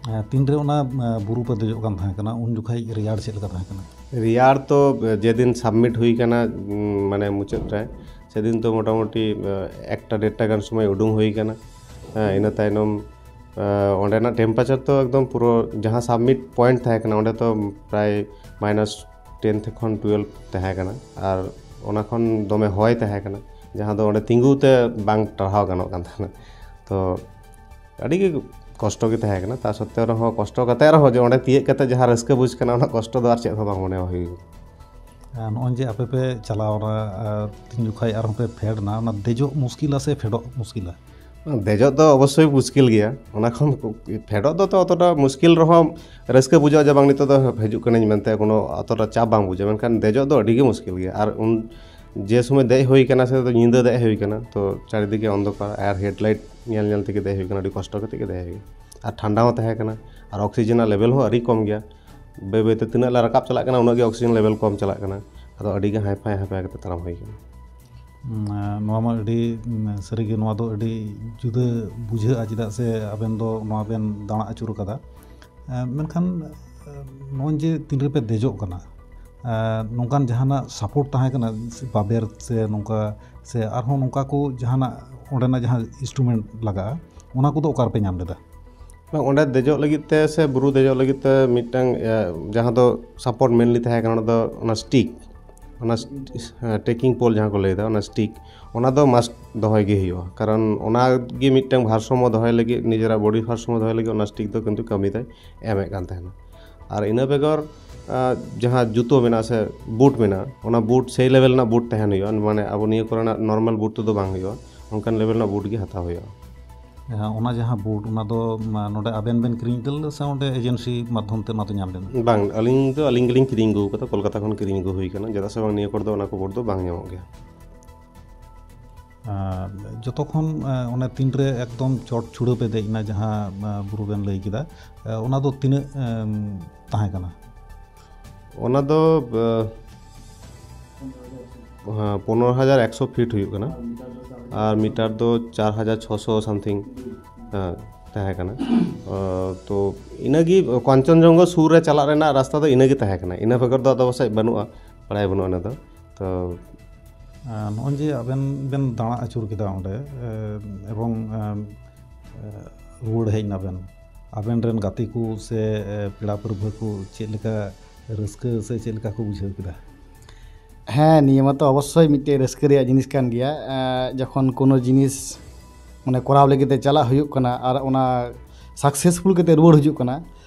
ᱮ, ᱛᱤᱱᱨᱮ ᱚᱱᱟ ᱮ, ᱵᱩᱨᱩ ᱯᱮ ᱫᱮᱡᱚᱜ ᱠᱟᱱ ᱛᱟᱦᱮᱸ ᱠᱟᱱᱟ, ᱩᱱ ᱡᱚᱠᱷᱟᱡ ᱨᱮᱭᱟᱲ ᱪᱮᱫ ᱞᱮᱠᱟ ᱛᱟᱦᱮᱸ ᱠᱟᱱᱟ? ᱨᱮᱭᱟᱲ ᱛᱚ ᱡᱮᱫᱤᱱ ᱥᱟᱵᱢᱤᱴ ᱦᱩᱭ ᱠᱟᱱᱟ, ᱩᱢ, ᱢᱟᱱᱮ ᱢᱩᱪᱟᱹᱫ ᱨᱮ, ᱥᱮᱫᱤᱱ ᱛᱚ ᱢᱚᱴᱟᱢᱩᱴᱤ ᱮ, ᱮᱠᱴᱟ ᱰᱮᱲᱴᱟ ᱜᱟᱱ ᱥᱚᱢᱚᱭ ᱩᱰᱩᱝ ᱦᱩᱭ ᱠᱟᱱᱟ᱾ ᱦᱮᱸ, ᱤᱱᱟᱹ ᱛᱟᱭᱱᱚᱢ ᱮ, ᱚᱸᱰᱮᱱᱟᱜ ᱴᱮᱢᱯᱟᱨᱮᱪᱟᱨ ᱛᱚ ᱮᱠᱫᱚᱢ ᱯᱩᱨᱟᱹ ᱡᱟᱦᱟᱸ ᱥᱟᱵᱢᱤᱴ ᱯᱚᱭᱮᱱᱴ ᱛᱟᱦᱮᱸ ᱠᱟᱱᱟ, ᱚᱸᱰᱮ ᱛᱚ ᱯᱨᱟᱭ ᱢᱟᱭᱱᱟᱥ ᱴᱮᱱ ᱠᱷᱚᱱ ᱴᱩᱭᱮᱞᱵᱷ ᱛᱟᱦᱮᱸ ᱠᱟᱱᱟ᱾ ᱟᱨ ᱚᱱᱟ ᱠᱷᱚᱱ ᱫᱚᱢᱮ ᱦᱚᱭ ᱛᱟᱦᱮᱸ ᱠᱟᱱᱟ, ᱡᱟᱦᱟᱸ ᱫᱚ ᱚᱸᱰᱮ ᱛᱤᱸᱜᱩ ᱛᱮ ᱵᱟᱝ ᱴᱟᱨᱦᱟᱣ ᱜᱟᱱᱚᱜ ᱠᱟᱱ ᱛᱟᱦᱮᱱᱟ᱾ ᱛᱚ ᱟᱹᱰᱤ ᱜᱮ ᱠᱚᱥᱴᱚ ᱜᱮ ᱛᱟᱦᱮᱸ ᱠᱟᱱᱟ᱾ ᱛᱟ ᱥᱚᱛᱛᱮᱣ ᱨᱮᱦᱚᱸ, ᱠᱚᱥᱴᱚ ᱠᱟᱛᱮ ᱨᱮᱦᱚᱸ, ᱡᱮ ᱚᱸᱰᱮ ᱛᱤᱭᱟᱹᱜ ᱠᱟᱛᱮ ᱡᱟᱦᱟᱸ ᱨᱟᱹᱥᱠᱟᱹ ᱵᱩᱡᱽ ᱠᱟᱱᱟ, ᱚᱱᱟ ᱠᱚᱥᱴᱚ ᱫᱚ ᱟᱨ ᱪᱮᱫ ᱦᱚᱸ ᱵᱟᱝ ᱢᱚᱱᱮ ᱦᱩᱭᱩᱜᱼᱟ᱾ ᱟᱨ ᱱᱚᱜᱼᱚᱭ ᱡᱮ ᱟᱯᱮ ᱯᱮ ᱪᱟᱞᱟᱣᱱᱟ, ᱟᱨ ᱛᱤᱱ ᱡᱚᱠᱷᱟᱡ ᱟᱨᱦᱚᱸ ᱯᱮ ᱯᱷᱮᱰ ᱱᱟ, ᱚᱱᱟ ᱫᱮᱡᱚᱜ ᱢᱩᱥᱠᱤᱞᱟ ᱥᱮ ᱯᱷᱮᱰᱚᱜ ᱢᱩᱥᱠᱤᱞᱟ? ᱫᱮᱡᱚᱜ ᱫᱚ ᱚᱵᱚᱥᱥᱳᱭ ᱢᱩᱥᱠᱤᱞ ᱜᱮᱭᱟ᱾ ᱚᱱᱟ ᱠᱷᱚᱱ ᱯᱷᱮᱰᱚᱜ ᱫᱚ ᱛᱚ ᱚᱛᱚᱴᱟ ᱢᱩᱥᱠᱤᱞ ᱨᱮᱦᱚᱸ, ᱨᱟᱹᱥᱠᱟᱹ ᱵᱩᱡᱷᱟᱹᱜᱼᱟ ᱡᱮ ᱵᱟᱝ, ᱱᱤᱛᱚᱜ ᱫᱚ ᱦᱤᱡᱩᱜ ᱠᱟᱹᱱᱟᱹᱧ ᱢᱮᱱᱛᱮ, ᱠᱳᱱᱳ ᱚᱛᱚᱴᱟ ᱪᱟᱯ ᱵᱟᱝ ᱵᱩᱡᱷᱟᱹᱜᱼᱟ᱾ ᱢᱮᱱᱠᱷᱟᱱ ᱫᱮᱡᱚᱜ ᱫᱚ ᱟᱹᱰᱤ ᱜᱮ ᱢᱩᱥᱠᱤᱞ ᱜᱮᱭᱟ᱾ ᱟᱨ ᱩᱱ ᱡᱮ ᱥᱚᱢᱚᱭ ᱫᱮᱡ ᱦᱩᱭ ᱠᱟᱱᱟ, ᱥᱮ ᱧᱤᱫᱟᱹ ᱫᱮᱡ ᱦᱩᱭ ᱠᱟᱱᱟ, ᱛᱚ ᱪᱟᱨᱤᱫᱤᱠᱮ ᱚᱱᱫᱷᱚᱠᱟᱨ ᱟᱨ ᱦᱮᱰᱞᱟᱭᱤᱴ ᱧᱮᱞ ᱧᱮᱞ ᱛᱮᱜᱮ ᱫᱮᱡ ᱦᱩᱭ ᱠᱟᱱᱟ, ᱟᱹᱰᱤ ᱠᱚᱥᱴᱚ ᱠᱟᱛᱮ ᱜᱮ ᱫᱮᱡ ᱦᱩᱭᱩᱜᱼᱟ᱾ ᱟᱨ ᱴᱷᱟᱱᱰᱟ ᱦᱚᱸ ᱛᱟᱦᱮᱸ ᱠᱟᱱᱟ, ᱟᱨ ᱚᱠᱥᱤᱡᱮᱱ ᱨᱮᱱᱟᱜ ᱞᱮᱵᱮᱞ ᱦᱚᱸ ᱟᱹᱰᱤ ᱠᱚᱢ ᱜᱮᱭᱟ᱾ ᱵᱟᱹᱭ ᱵᱟᱹᱭᱛᱮ ᱛᱤᱱᱟᱹᱜ ᱞᱮ ᱨᱟᱠᱟᱵ ᱪᱟᱞᱟᱜ ᱠᱟᱱᱟ, ᱩᱱᱟᱹᱜ ᱜᱮ ᱚᱠᱥᱤᱡᱮᱱ ᱞᱮᱵᱮᱞ ᱠᱚᱢ ᱪᱟᱞᱟᱜ ᱠᱟᱱᱟ᱾ ᱟᱫᱚ ᱟᱹᱰᱤ ᱜᱮ ᱦᱟᱭᱯᱷᱟᱭ ᱦᱟᱭᱯᱷᱟᱭ ᱠᱟᱛᱮ ᱛᱟᱲᱟᱢ ᱦᱩᱭ ᱠᱟᱱᱟ᱾ ᱩᱸ, ᱱᱚᱣᱟ ᱢᱟ ᱟᱹᱰᱤ, ᱩᱸ, ᱥᱟᱹᱨᱤᱜᱮ ᱱᱚᱣᱟ ᱫᱚ ᱟᱹᱰᱤ ᱡᱩᱫᱟᱹ ᱵᱩᱡᱷᱟᱹᱜᱼᱟ, ᱪᱮᱫᱟᱜ ᱥᱮ ᱟᱵᱮᱱ ᱫᱚ ᱱᱚᱣᱟ ᱵᱮᱱ ᱫᱟᱬᱟ ᱟᱹᱪᱩᱨ ᱠᱟᱫᱟ᱾ ᱮᱸ, ᱢᱮᱱᱠᱷᱟᱱ, ᱮᱸ, ᱱᱚᱜᱼᱚᱭ ᱡᱮ ᱛᱤᱱ ᱨᱮᱯᱮ ᱫᱮᱡᱚᱜ ᱠᱟᱱᱟ, ᱮᱸ, ᱱᱚᱝᱠᱟᱱ ᱡᱟᱦᱟᱱᱟᱜ ᱥᱟᱯᱳᱨᱴ ᱛᱟᱦᱮᱸ ᱠᱟᱱᱟ, ᱵᱟᱵᱮᱨ ᱥᱮ ᱱᱚᱝᱠᱟ, ᱥᱮ ᱟᱨᱦᱚᱸ ᱱᱚᱝᱠᱟ ᱠᱚ ᱡᱟᱦᱟᱱᱟᱜ ᱚᱸᱰᱮᱱᱟᱜ ᱡᱟᱦᱟᱸ ᱤᱱᱥᱴᱨᱩᱢᱮᱱᱴ ᱞᱟᱜᱟᱜᱼᱟ, ᱚᱱᱟ ᱠᱚᱫᱚ ᱚᱠᱟ ᱨᱮᱯᱮ ᱧᱟᱢ ᱞᱮᱫᱟ? ᱵᱟᱝ, ᱚᱸᱰᱮ ᱫᱮᱡᱚᱜ ᱞᱟᱹᱜᱤᱫ ᱛᱮ ᱥᱮ ᱵᱩᱨᱩ ᱫᱮᱡᱚᱜ ᱞᱟᱹᱜᱤᱫ ᱛᱮ ᱢᱤᱫᱴᱟᱝ, ᱮ, ᱡᱟᱦᱟᱸ ᱫᱚ ᱥᱟᱯᱳᱨᱴ ᱢᱮᱱᱞᱤ ᱛᱟᱦᱮᱸ ᱠᱟᱱᱟ, ᱚᱱᱟ ᱫᱚ ᱚᱱᱟ ᱴᱨᱮᱠᱤᱝ ᱯᱳᱞ ᱡᱟᱦᱟᱸ ᱠᱚ ᱞᱟᱹᱭᱫᱟ, ᱚᱱᱟ ᱥᱴᱤᱠ, ᱚᱱᱟ ᱫᱚ ᱢᱟᱥᱴ ᱫᱚᱦᱚᱭ ᱜᱮ ᱦᱩᱭᱩᱜᱼᱟ᱾ ᱠᱟᱨᱚᱱ ᱚᱱᱟ ᱜᱮ ᱢᱤᱫᱴᱟᱝ ᱵᱷᱟᱨᱥᱟᱢᱢᱚ ᱫᱚᱦᱚᱭ ᱞᱟᱹᱜᱤᱫ, ᱱᱤᱡᱮᱨᱟᱜ ᱵᱚᱰᱤ ᱵᱷᱟᱨᱥᱟᱢᱢᱚ ᱫᱚᱦᱚᱭ ᱞᱟᱹᱜᱤᱫ ᱚᱱᱟ ᱥᱴᱤᱠ ᱫᱚ ᱠᱤᱱᱛᱩ ᱠᱟᱹᱢᱤ ᱫᱚᱭ ᱮᱢᱮᱫ ᱠᱟᱱ ᱛᱟᱦᱮᱱᱟ᱾ ᱟᱨ ᱤᱱᱟᱹ ᱵᱮᱜᱚᱨ ᱟᱨ ᱡᱟᱦᱟᱸ ᱡᱩᱛᱟᱹ ᱢᱮᱱᱟᱜᱼᱟ ᱥᱮ ᱵᱩᱴ ᱢᱮᱱᱟᱜᱼᱟ, ᱚᱱᱟ ᱵᱩᱴ ᱥᱮᱭ ᱞᱮᱵᱮᱞ ᱨᱮᱱᱟᱜ ᱵᱩᱴ ᱛᱟᱦᱮᱱ ᱦᱩᱭᱩᱜᱼᱟ, ᱢᱟᱱᱮ ᱟᱵᱚ ᱱᱤᱭᱟᱹ ᱠᱚᱨᱮᱱᱟᱜ ᱱᱚᱨᱢᱟᱞ ᱵᱩᱴ ᱛᱮᱫᱚ ᱵᱟᱝ ᱦᱩᱭᱩᱜᱼᱟ, ᱚᱱᱠᱟᱱ ᱞᱮᱵᱮᱞ ᱨᱮᱱᱟᱜ ᱵᱩᱴ ᱜᱮ ᱦᱟᱛᱟᱣ ᱦᱩᱭᱩᱜᱼᱟ᱾ ᱦᱮᱸ, ᱚᱱᱟ ᱡᱟᱦᱟᱸ ᱵᱩᱴ, ᱚᱱᱟ ᱫᱚ ᱢᱟ, ᱱᱚᱰᱮ ᱟᱵᱮᱱ ᱵᱮᱱ ᱠᱤᱨᱤᱧ ᱞᱮᱫᱟ ᱥᱮ ᱚᱸᱰᱮ ᱮᱡᱮᱱᱥᱤ ᱢᱟᱫᱽᱫᱷᱚᱢ ᱛᱮ ᱚᱱᱟ ᱫᱚ ᱧᱟᱢ ᱞᱮᱱᱟ? ᱵᱟᱝ, ᱟᱹᱞᱤᱧ ᱫᱚ ᱟᱹᱞᱤᱧ ᱜᱮᱞᱤᱧ ᱠᱤᱨᱤᱧ ᱟᱹᱜᱩ ᱟᱠᱟᱫᱟ, ᱠᱳᱞᱠᱟᱛᱟ ᱠᱷᱚᱱ ᱠᱤᱨᱤᱧ ᱟᱹᱜᱩ ᱦᱩᱭ ᱟᱠᱟᱱᱟ, ᱪᱮᱫᱟᱜ ᱥᱮ ᱵᱟᱝ ᱱᱤᱭᱟᱹ ᱠᱚᱨᱮ ᱫᱚ ᱚᱱᱟ ᱠᱚ ᱵᱩᱴ ᱫᱚ ᱵᱟᱝ ᱧᱟᱢᱚᱜ ᱜᱮᱭᱟ᱾ ᱟᱨ ᱡᱚᱛᱚ ᱠᱷᱚᱱ ᱮ, ᱚᱱᱮ ᱛᱤᱱᱨᱮ ᱮᱠᱫᱚᱢ ᱪᱚᱴ ᱪᱷᱩᱲᱟᱹ ᱯᱮ ᱫᱮᱡ ᱮᱱᱟ, ᱡᱟᱦᱟᱸ ᱮ, ᱵᱩᱨᱩ ᱵᱮᱱ ᱞᱟᱹᱭ ᱠᱮᱫᱟ, ᱮ, ᱚᱱᱟ ᱫᱚ ᱛᱤᱱᱟᱹᱜ ᱮᱢ, ᱛᱟᱦᱮᱸ ᱠᱟᱱᱟ? ᱚᱱᱟ ᱫᱚ ᱮ, ᱦᱮᱸ, ᱯᱚᱱᱨᱚ ᱦᱟᱡᱟᱨ ᱮᱠᱥᱚ ᱯᱷᱤᱴ ᱦᱩᱭᱩᱜ ᱠᱟᱱᱟ, ᱟᱨ ᱢᱤᱴᱟᱨ ᱫᱚ ᱪᱟᱨ ᱦᱟᱡᱟᱨ ᱪᱷᱚᱥᱚ ᱥᱟᱢᱛᱷᱤᱝ᱾ ᱦᱮᱸ, ᱛᱟᱦᱮᱸ ᱠᱟᱱᱟ᱾ ᱚ, ᱛᱚ ᱤᱱᱟᱹᱜᱮ ᱠᱟᱧᱪᱚᱱᱡᱚᱝᱜᱷᱟ ᱥᱩᱨ ᱨᱮ ᱪᱟᱞᱟᱜ ᱨᱮᱱᱟᱜ ᱨᱟᱥᱛᱟ ᱫᱚ ᱤᱱᱟᱹᱜᱮ ᱛᱟᱦᱮᱸ ᱠᱟᱱᱟ, ᱤᱱᱟᱹ ᱵᱮᱜᱚᱨ ᱫᱚ ᱟᱫᱚ ᱯᱟᱥᱮᱡ ᱵᱟᱹᱱᱩᱜᱼᱟ, ᱵᱟᱲᱟᱭ ᱵᱟᱹᱱᱩᱜᱼᱟ ᱚᱱᱟ ᱫᱚ᱾ ᱛᱚ ᱟᱨ ᱱᱚᱜᱼᱚᱭ ᱡᱮ ᱟᱵᱮᱱ ᱵᱮᱱ ᱫᱟᱬᱟ ᱟᱹᱪᱩᱨ ᱠᱮᱫᱟ ᱚᱸᱰᱮ, ᱮ, ᱮᱵᱚᱝ ᱮ, ᱮ, ᱨᱩᱣᱟᱹᱲ ᱦᱮᱡ ᱱᱟᱵᱮᱱ, ᱟᱵᱮᱱ ᱨᱮᱱ ᱜᱟᱛᱮ ᱠᱚ ᱥᱮ ᱮ, ᱯᱮᱲᱟ ᱯᱟᱹᱨᱵᱷᱟᱹ ᱠᱚ ᱪᱮᱫ ᱞᱮᱠᱟ ᱨᱟᱹᱥᱠᱟᱹ ᱥᱮ ᱪᱮᱫ ᱞᱮᱠᱟ ᱠᱚ ᱵᱩᱡᱷᱟᱹᱣ ᱠᱮᱫᱟ? ᱦᱮᱸ, ᱱᱤᱭᱟᱹ ᱢᱟᱛᱚ ᱚᱵᱚᱥᱥᱳᱭ ᱢᱤᱫᱴᱮᱡ ᱨᱟᱹᱥᱠᱟᱹ ᱨᱮᱭᱟᱜ ᱡᱤᱱᱤᱥ ᱠᱟᱱ ᱜᱮᱭᱟ᱾ ᱮᱸ, ᱡᱚᱠᱷᱚᱱ ᱠᱳᱱᱳ ᱡᱤᱱᱤᱥ ᱢᱟᱱᱮ ᱠᱚᱨᱟᱣ ᱞᱟᱹᱜᱤᱫ ᱛᱮ ᱪᱟᱞᱟᱜ ᱦᱩᱭᱩᱜ ᱠᱟᱱᱟ ᱟᱨ ᱚᱱᱟ ᱥᱟᱠᱥᱮᱥᱯᱷᱩᱞ ᱠᱟᱛᱮ ᱨᱩᱣᱟᱹᱲ ᱦᱤᱡᱩᱜ ᱠᱟᱱᱟ,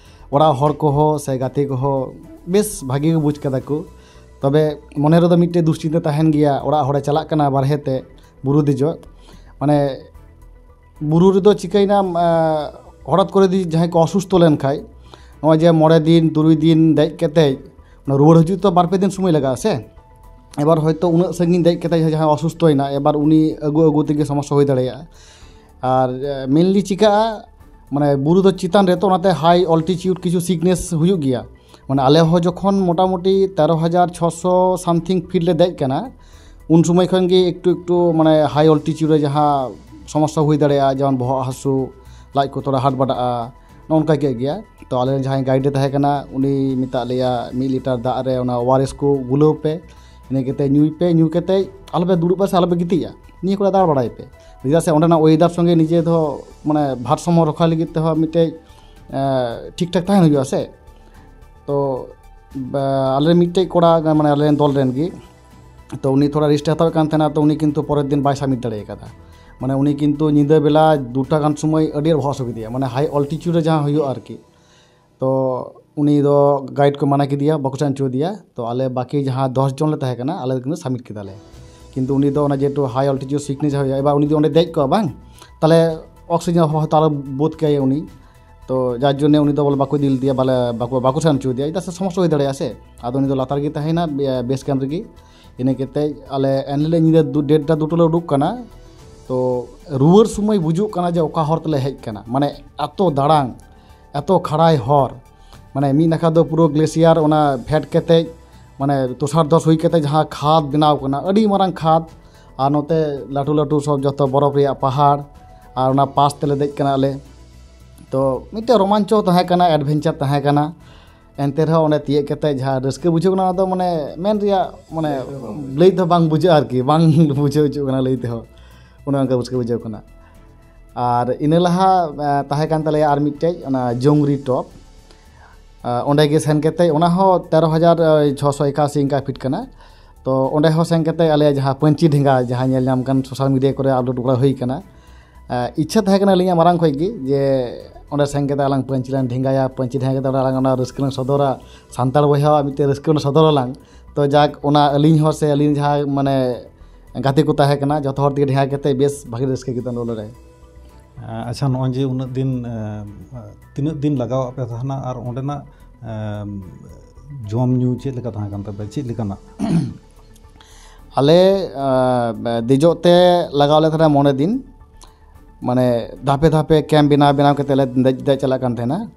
ᱚᱲᱟᱜ ᱦᱚᱲ ᱠᱚᱦᱚᱸ ᱥᱮ ᱜᱟᱛᱮ ᱠᱚᱦᱚᱸ ᱵᱮᱥ ᱵᱷᱟᱜᱮ ᱠᱚ ᱵᱩᱡᱽ ᱠᱟᱫᱟ ᱠᱚ᱾ ᱛᱚᱵᱮ ᱢᱚᱱᱮ ᱨᱮᱫᱚ ᱢᱤᱫᱴᱮᱡ ᱫᱩᱥᱪᱤᱱᱛᱟᱹ ᱛᱟᱦᱮᱱ ᱜᱮᱭᱟ, ᱚᱲᱟᱜ ᱦᱚᱲᱮ ᱪᱟᱞᱟᱜ ᱠᱟᱱᱟ ᱵᱟᱨᱦᱮ ᱛᱮ ᱵᱩᱨᱩ ᱫᱮᱡᱚᱜ, ᱢᱟᱱᱮ ᱵᱩᱨᱩ ᱨᱮᱫᱚ ᱪᱤᱠᱟᱹᱭᱮᱱᱟ, ᱮᱸ, ᱦᱚᱴᱟᱛ ᱠᱚᱨᱮ ᱡᱩᱫᱤ ᱡᱟᱦᱟᱸᱭ ᱠᱚ ᱚᱥᱩᱥᱛᱷᱚ ᱞᱮᱱᱠᱷᱟᱡ, ᱱᱚᱜᱼᱚᱭ ᱡᱮ ᱢᱚᱬᱮ ᱫᱤᱱ ᱛᱩᱨᱩᱭ ᱫᱤᱱ ᱫᱮᱡ ᱠᱟᱛᱮᱡ ᱚᱱᱟ ᱨᱩᱣᱟᱹᱲ ᱦᱤᱡᱩᱜ ᱛᱚ ᱵᱟᱨ ᱯᱮ ᱫᱤᱱ ᱥᱚᱢᱚᱭ ᱞᱟᱜᱟᱜᱼᱟ ᱥᱮ᱾ ᱮᱵᱟᱨ ᱦᱚᱭᱛᱳ ᱩᱱᱟᱹᱜ ᱥᱟᱺᱜᱤᱧ ᱫᱮᱡ ᱠᱟᱛᱮᱡ ᱡᱟᱦᱟᱸᱭ ᱚᱥᱩᱥᱛᱷᱚᱭᱮᱱᱟ, ᱮᱵᱟᱨ ᱩᱱᱤ ᱟᱹᱜᱩ ᱟᱹᱜᱩ ᱛᱮᱜᱮ ᱥᱚᱢᱚᱥᱥᱟ ᱦᱩᱭ ᱫᱟᱲᱮᱭᱟᱜᱼᱟ᱾ ᱟᱨ ᱢᱮᱱᱞᱤ ᱪᱤᱠᱟᱹᱜᱼᱟ, ᱢᱟᱱᱮ ᱵᱩᱨᱩ ᱫᱚ ᱪᱮᱛᱟᱱ ᱨᱮ, ᱛᱚ ᱚᱱᱟᱛᱮ ᱦᱟᱭ ᱚᱞᱴᱤᱪᱤᱭᱩᱰ ᱠᱤᱪᱷᱩ ᱥᱤᱠᱱᱮᱥ ᱦᱩᱭᱩᱜ ᱜᱮᱭᱟ᱾ ᱢᱟᱱᱮ ᱟᱞᱮ ᱦᱚᱸ ᱡᱚᱠᱷᱚᱱ ᱢᱚᱴᱟᱢᱩᱴᱤ ᱛᱮᱨᱚ ᱦᱟᱡᱟᱨ ᱪᱷᱚᱥᱚ ᱥᱟᱢᱛᱷᱤᱝ ᱯᱷᱤᱴ ᱞᱮ ᱫᱮᱡ ᱠᱟᱱᱟ, ᱩᱱ ᱥᱚᱢᱚᱭ ᱠᱷᱚᱱ ᱜᱮ ᱮᱠᱴᱩ ᱮᱠᱴᱩ ᱢᱟᱱᱮ ᱦᱟᱭ ᱚᱞᱴᱤᱪᱤᱭᱩᱰ ᱨᱮ ᱡᱟᱦᱟᱸ ᱥᱚᱢᱚᱥᱥᱟ ᱦᱩᱭ ᱫᱟᱲᱮᱭᱟᱜᱼᱟ, ᱡᱮᱢᱚᱱ ᱵᱚᱦᱚᱜ ᱦᱟᱹᱥᱩ, ᱞᱟᱡ ᱠᱚ ᱛᱷᱚᱲᱟ ᱦᱟᱴ ᱵᱟᱰᱟᱜᱼᱟ, ᱱᱚᱜᱼᱚ ᱱᱚᱝᱠᱟ ᱜᱮ ᱜᱮᱭᱟ᱾ ᱛᱚ ᱟᱞᱮ ᱨᱮᱱ ᱡᱟᱦᱟᱸᱭ ᱜᱟᱭᱤᱰ ᱮ ᱛᱟᱦᱮᱸ ᱠᱟᱱᱟ, ᱩᱱᱤ ᱢᱮᱛᱟᱜ ᱞᱮᱭᱟ ᱢᱤᱫ ᱞᱤᱴᱟᱨ ᱫᱟᱜ ᱨᱮ ᱚᱱᱟ ᱳ ᱟᱨ ᱮᱥ ᱠᱚ ᱜᱩᱞᱟᱹᱣ ᱯᱮ, ᱤᱱᱟᱹ ᱠᱟᱛᱮ ᱧᱩᱭ ᱯᱮ, ᱧᱩ ᱠᱟᱛᱮ ᱟᱞᱚᱯᱮ ᱫᱩᱲᱩᱵᱼᱟ ᱥᱮ ᱟᱞᱚᱯᱮ ᱜᱤᱛᱤᱡᱼᱟ, ᱱᱤᱭᱟᱹ ᱠᱚᱨᱮ ᱫᱟᱬᱟ ᱵᱟᱲᱟᱭ ᱯᱮ᱾ ᱪᱮᱫᱟᱜ ᱥᱮ ᱚᱸᱰᱮᱱᱟᱜ ᱳᱭᱮᱫᱟᱨ ᱥᱚᱸᱜᱮ ᱱᱤᱡᱮ ᱫᱚ ᱢᱟᱱᱮ ᱵᱷᱟᱨᱥᱟᱢᱢᱚ ᱨᱚᱠᱷᱟ ᱞᱟᱹᱜᱤᱫ ᱛᱮᱦᱚᱸ ᱢᱤᱫᱴᱮᱡ ᱮᱸ, ᱴᱷᱤᱠ ᱴᱷᱟᱠ ᱛᱟᱦᱮᱱ ᱦᱩᱭᱩᱜᱼᱟ ᱥᱮ᱾ ᱛᱚ ᱵᱟ- ᱟᱞᱮ ᱢᱤᱫᱴᱮᱡ ᱠᱚᱲᱟ, ᱢᱟᱱᱮ ᱟᱞᱮ ᱨᱮᱱ ᱫᱚᱞ ᱨᱮᱱ ᱜᱮ, ᱛᱚ ᱩᱱᱤ ᱛᱷᱚᱲᱟ ᱨᱮᱥᱴ ᱮ ᱦᱟᱛᱟᱣᱮᱫ ᱠᱟᱱ ᱛᱟᱦᱮᱱᱟ, ᱛᱚ ᱩᱱᱤ ᱠᱤᱱᱛᱩ ᱯᱚᱨᱮᱨ ᱫᱤᱱ ᱵᱟᱭ ᱥᱟᱵᱢᱤᱴ ᱫᱟᱲᱮ ᱠᱟᱫᱟ᱾ ᱢᱟᱱᱮ ᱩᱱᱤ ᱠᱤᱱᱛᱩ ᱧᱤᱫᱟᱹ ᱵᱮᱞᱟ ᱫᱩᱴᱟ ᱜᱟᱱ ᱥᱚᱢᱚᱭ ᱟᱹᱰᱤ ᱟᱸᱴ ᱵᱚᱦᱚᱜ ᱦᱟᱹᱥᱩ ᱠᱮᱫᱮᱭᱟ, ᱢᱟᱱᱮ ᱦᱟᱭ ᱚᱞᱴᱤᱪᱤᱭᱩᱰ ᱨᱮ ᱡᱟᱦᱟᱸ ᱦᱩᱭᱩᱜᱼᱟ ᱟᱨᱠᱤ᱾ ᱛᱚ ᱩᱱᱤ ᱫᱚ ᱜᱟᱭᱤᱰ ᱠᱚ ᱢᱟᱱᱟ ᱠᱮᱫᱮᱭᱟ, ᱵᱟᱠᱚ ᱥᱮᱱ ᱦᱚᱪᱚ ᱟᱫᱮᱭᱟ᱾ ᱛᱚ ᱟᱞᱮ ᱵᱟᱹᱠᱤ ᱡᱟᱦᱟᱸ ᱫᱚᱥ ᱡᱚᱱ ᱞᱮ ᱛᱟᱦᱮᱸ ᱠᱟᱱᱟ, ᱟᱞᱮ ᱫᱚ ᱠᱤᱱᱛᱩ ᱥᱟᱵᱢᱤᱴ ᱠᱮᱫᱟᱞᱮ᱾ ᱠᱤᱱᱛᱩ ᱩᱱᱤ ᱫᱚ ᱚᱱᱟ ᱡᱮᱦᱮᱛᱩ ᱦᱟᱭ ᱚᱞᱴᱤᱪᱩᱰ ᱥᱤᱠᱱᱮᱥ ᱦᱩᱭᱩᱜᱼᱟ, ᱮᱵᱟᱨ ᱩᱱᱤ ᱫᱚ ᱚᱸᱰᱮ ᱫᱮᱡ ᱠᱚᱜᱼᱟ ᱵᱟᱝ, ᱛᱟᱦᱚᱞᱮ ᱚᱠᱥᱤᱡᱮᱱ ᱚᱵᱷᱟᱵ ᱦᱚᱭᱛᱳ ᱟᱨᱚ ᱵᱳᱫᱷ ᱠᱮᱭᱟᱭ ᱩᱱᱤ᱾ ᱛᱚ ᱡᱟᱨ ᱡᱚᱱᱱᱮ ᱩᱱᱤ ᱫᱚ ᱵᱚᱞᱮ ᱵᱟᱠᱚ ᱤᱫᱤ ᱞᱮᱫᱮᱭᱟ, ᱵᱚᱞᱮ ᱵᱟᱠᱚ, ᱵᱟᱠᱚ ᱥᱮᱱ ᱦᱚᱪᱚ ᱟᱫᱮᱭᱟ, ᱪᱮᱫᱟᱜ ᱥᱮ ᱥᱚᱢᱚᱥᱥᱟ ᱦᱩᱭ ᱫᱟᱲᱮᱭᱟᱜᱼᱟ ᱥᱮ᱾ ᱟᱫᱚ ᱩᱱᱤ ᱫᱚ ᱞᱟᱛᱟᱨ ᱨᱮᱜᱮ ᱛᱟᱦᱮᱸᱭᱮᱱᱟ, ᱵᱮ-, ᱵᱮᱥ ᱠᱮᱢᱯ ᱨᱮᱜᱮ᱾ ᱤᱱᱟᱹ ᱠᱟᱛᱮ ᱟᱞᱮ ᱮᱱᱦᱤᱞᱳᱜ ᱧᱤᱫᱟᱹ ᱫᱩ-, ᱰᱮᱴ ᱨᱮ ᱫᱩᱴᱟ ᱞᱮ ᱩᱰᱩᱠ ᱠᱟᱱᱟ᱾ ᱛᱚ ᱨᱩᱣᱟᱹᱲ ᱥᱚᱢᱚᱭ ᱵᱩᱡᱩᱜ ᱠᱟᱱᱟ ᱡᱮ ᱚᱠᱟ ᱦᱚᱨ ᱛᱮᱞᱮ ᱦᱮᱡ ᱠᱟᱱᱟ, ᱢᱟᱱᱮ ᱮᱛᱚ ᱫᱟᱲᱟᱝ, ᱮᱛᱚ ᱠᱷᱟᱲᱟᱭ ᱦᱚᱨ, ᱢᱟᱱᱮ ᱢᱤᱫ ᱱᱟᱠᱷᱟ ᱫᱚ ᱯᱩᱨᱟᱹ ᱜᱞᱮᱥᱤᱭᱟᱨ ᱚᱱᱟ ᱯᱷᱮᱰ ᱠᱟᱛᱮᱡ, ᱢᱟᱱᱮ ᱛᱩᱥᱟᱨ ᱫᱷᱚᱥ ᱦᱩᱭ ᱠᱟᱛᱮ ᱡᱟᱦᱟᱸ ᱠᱷᱟᱫᱽ ᱵᱮᱱᱟᱣ ᱠᱟᱱᱟ, ᱟᱹᱰᱤ ᱢᱟᱨᱟᱝ ᱠᱷᱟᱫᱽ, ᱟᱨ ᱱᱚᱛᱮ ᱞᱟᱹᱴᱩ ᱞᱟᱹᱴᱩ ᱥᱚᱵ ᱡᱚᱛᱚ ᱵᱚᱨᱚᱯ ᱨᱮᱭᱟᱜ ᱯᱟᱦᱟᱲ, ᱟᱨ ᱚᱱᱟ ᱯᱟᱥ ᱛᱮᱞᱮ ᱫᱮᱡ ᱠᱟᱱᱟ ᱟᱞᱮ᱾ ᱛᱚ ᱢᱤᱫᱴᱮᱱ ᱨᱳᱢᱟᱧᱪᱚ ᱛᱟᱦᱮᱸ ᱠᱟᱱᱟ, ᱮᱰᱵᱷᱮᱧᱪᱟᱨ ᱛᱟᱦᱮᱸ ᱠᱟᱱᱟ᱾ ᱮᱱᱛᱮ ᱨᱮᱦᱚᱸ ᱚᱸᱰᱮ ᱛᱤᱭᱟᱹᱜ ᱠᱟᱛᱮ ᱡᱟᱦᱟᱸ ᱨᱟᱹᱥᱠᱟᱹ ᱵᱩᱡᱷᱟᱹᱣ ᱠᱟᱱᱟ, ᱚᱱᱟ ᱫᱚ ᱢᱟᱱᱮ ᱢᱮᱱ ᱨᱮᱭᱟᱜ, ᱢᱟᱱᱮ ᱞᱟᱹᱭ ᱫᱚ ᱵᱟᱝ ᱵᱩᱡᱷᱟᱹᱜᱼᱟ ᱟᱨᱠᱤ, ᱵᱟᱝ ᱵᱩᱡᱷᱟᱹᱣ ᱦᱚᱪᱚᱜ ᱠᱟᱱᱟ ᱞᱟᱹᱭ ᱛᱮᱦᱚᱸ, ᱚᱱᱮ ᱚᱱᱠᱟ ᱨᱟᱹᱥᱠᱟᱹ ᱵᱩᱡᱷᱟᱹᱣ ᱠᱟᱱᱟ᱾ ᱟᱨ ᱤᱱᱟᱹ ᱞᱟᱦᱟ, ᱮ, ᱛᱟᱦᱮᱸ ᱠᱟᱱ ᱛᱟᱞᱮᱭᱟ ᱟᱨ ᱢᱤᱫᱴᱮᱡ, ᱚᱱᱟ ᱡᱚᱝᱨᱤ ᱴᱚᱯ᱾ ᱮ, ᱚᱸᱰᱮ ᱜᱮ ᱥᱮᱱ ᱠᱟᱛᱮ, ᱚᱱᱟ ᱦᱚᱸ ᱛᱮᱨᱚ ᱦᱟᱡᱟᱨ ᱪᱷᱚᱥᱚ ᱮᱠᱟᱥᱤ ᱤᱱᱠᱟ ᱯᱷᱤᱴ ᱠᱟᱱᱟ᱾ ᱛᱚ ᱚᱸᱰᱮ ᱦᱚᱸ ᱥᱮᱱ ᱠᱟᱛᱮ ᱟᱞᱮᱭᱟᱜ ᱡᱟᱦᱟᱸ ᱯᱟᱹᱧᱪᱤ ᱰᱷᱮᱸᱜᱟ, ᱡᱟᱦᱟᱸ ᱧᱮᱞ ᱧᱟᱢ ᱠᱟᱱ, ᱥᱳᱥᱟᱞ ᱢᱤᱰᱤᱭᱟ ᱠᱚᱨᱮ ᱟᱯᱞᱳᱰ ᱵᱟᱲᱟ ᱦᱩᱭ ᱠᱟᱱᱟ, ᱮ, ᱤᱪᱪᱷᱟᱹ ᱛᱟᱦᱮᱸ ᱠᱟᱱᱟ ᱟᱹᱞᱤᱧᱟᱜ ᱢᱟᱨᱟᱝ ᱠᱷᱚᱡ ᱜᱮ, ᱡᱮ ᱚᱸᱰᱮ ᱥᱮᱱ ᱠᱟᱛᱮ ᱟᱞᱟᱝ ᱯᱟᱹᱧᱪᱤ ᱞᱟᱝ ᱰᱷᱮᱸᱜᱟᱭᱟ, ᱯᱟᱹᱧᱪᱤ ᱰᱷᱮᱸᱜᱟ ᱠᱟᱛᱮ ᱚᱸᱰᱮ ᱟᱞᱟᱝ ᱚᱱᱟ ᱨᱟᱹᱥᱠᱟᱹ ᱞᱟᱝ ᱥᱚᱫᱚᱨᱟ, ᱥᱟᱱᱛᱟᱲ ᱵᱚᱭᱦᱟᱣᱟᱜ ᱢᱤᱫᱴᱮᱱ ᱨᱟᱹᱥᱠᱟᱹ ᱚᱸᱰᱮ ᱥᱚᱫᱚᱨ ᱟᱞᱟᱝ᱾ ᱛᱚ ᱡᱟᱠ, ᱚᱱᱟ ᱟᱹᱞᱤᱧ ᱦᱚᱸ ᱥᱮ ᱟᱹᱞᱤᱧ ᱡᱟᱦᱟᱸᱭ ᱢᱟᱱᱮ ᱜᱟᱛᱮ ᱠᱚ ᱛᱟᱦᱮᱸ ᱠᱟᱱᱟ, ᱡᱚᱛᱚ ᱦᱚᱲ ᱛᱮᱜᱮ ᱰᱷᱮᱸᱜᱟ ᱠᱟᱛᱮ ᱵᱮᱥ ᱵᱷᱟᱜᱮ ᱨᱟᱹᱥᱠᱟᱹ ᱠᱮᱫᱟ ᱚᱸᱰᱮ᱾ ᱟᱪᱪᱷᱟ, ᱱᱚᱜᱼᱚᱭ ᱡᱮ ᱩᱱᱟᱹᱜ ᱫᱤᱱ, ᱮ, ᱛᱤᱱᱟᱹᱜ ᱫᱤᱱ ᱞᱟᱜᱟᱣᱟᱜ ᱯᱮ ᱛᱟᱦᱮᱱᱟ ᱟᱨ ᱚᱸᱰᱮᱱᱟᱜ, ᱮ, ᱡᱚᱢ ᱧᱩ ᱪᱮᱫ ᱞᱮᱠᱟ ᱛᱟᱦᱮᱸ ᱠᱟᱱ ᱛᱟᱯᱮᱭᱟ, ᱪᱮᱫ ᱞᱮᱠᱟᱱᱟᱜ? ᱟᱞᱮ, ᱮ, ᱫᱮᱡᱚᱜ ᱛᱮ ᱞᱟᱜᱟᱣ ᱞᱮ ᱛᱟᱦᱮᱱᱟ ᱢᱚᱬᱮ ᱫᱤᱱ, ᱢᱟᱱᱮ ᱫᱷᱟᱯᱮ ᱫᱷᱟᱯᱮ ᱠᱮᱢᱯ ᱵᱮᱱᱟᱣ ᱵᱮᱱᱟᱣ ᱠᱟᱛᱮ ᱞᱮ ᱫᱮᱡ, ᱫᱮᱡ ᱪᱟᱞᱟᱜ ᱠᱟᱱ ᱛᱟᱦᱮᱱᱟ᱾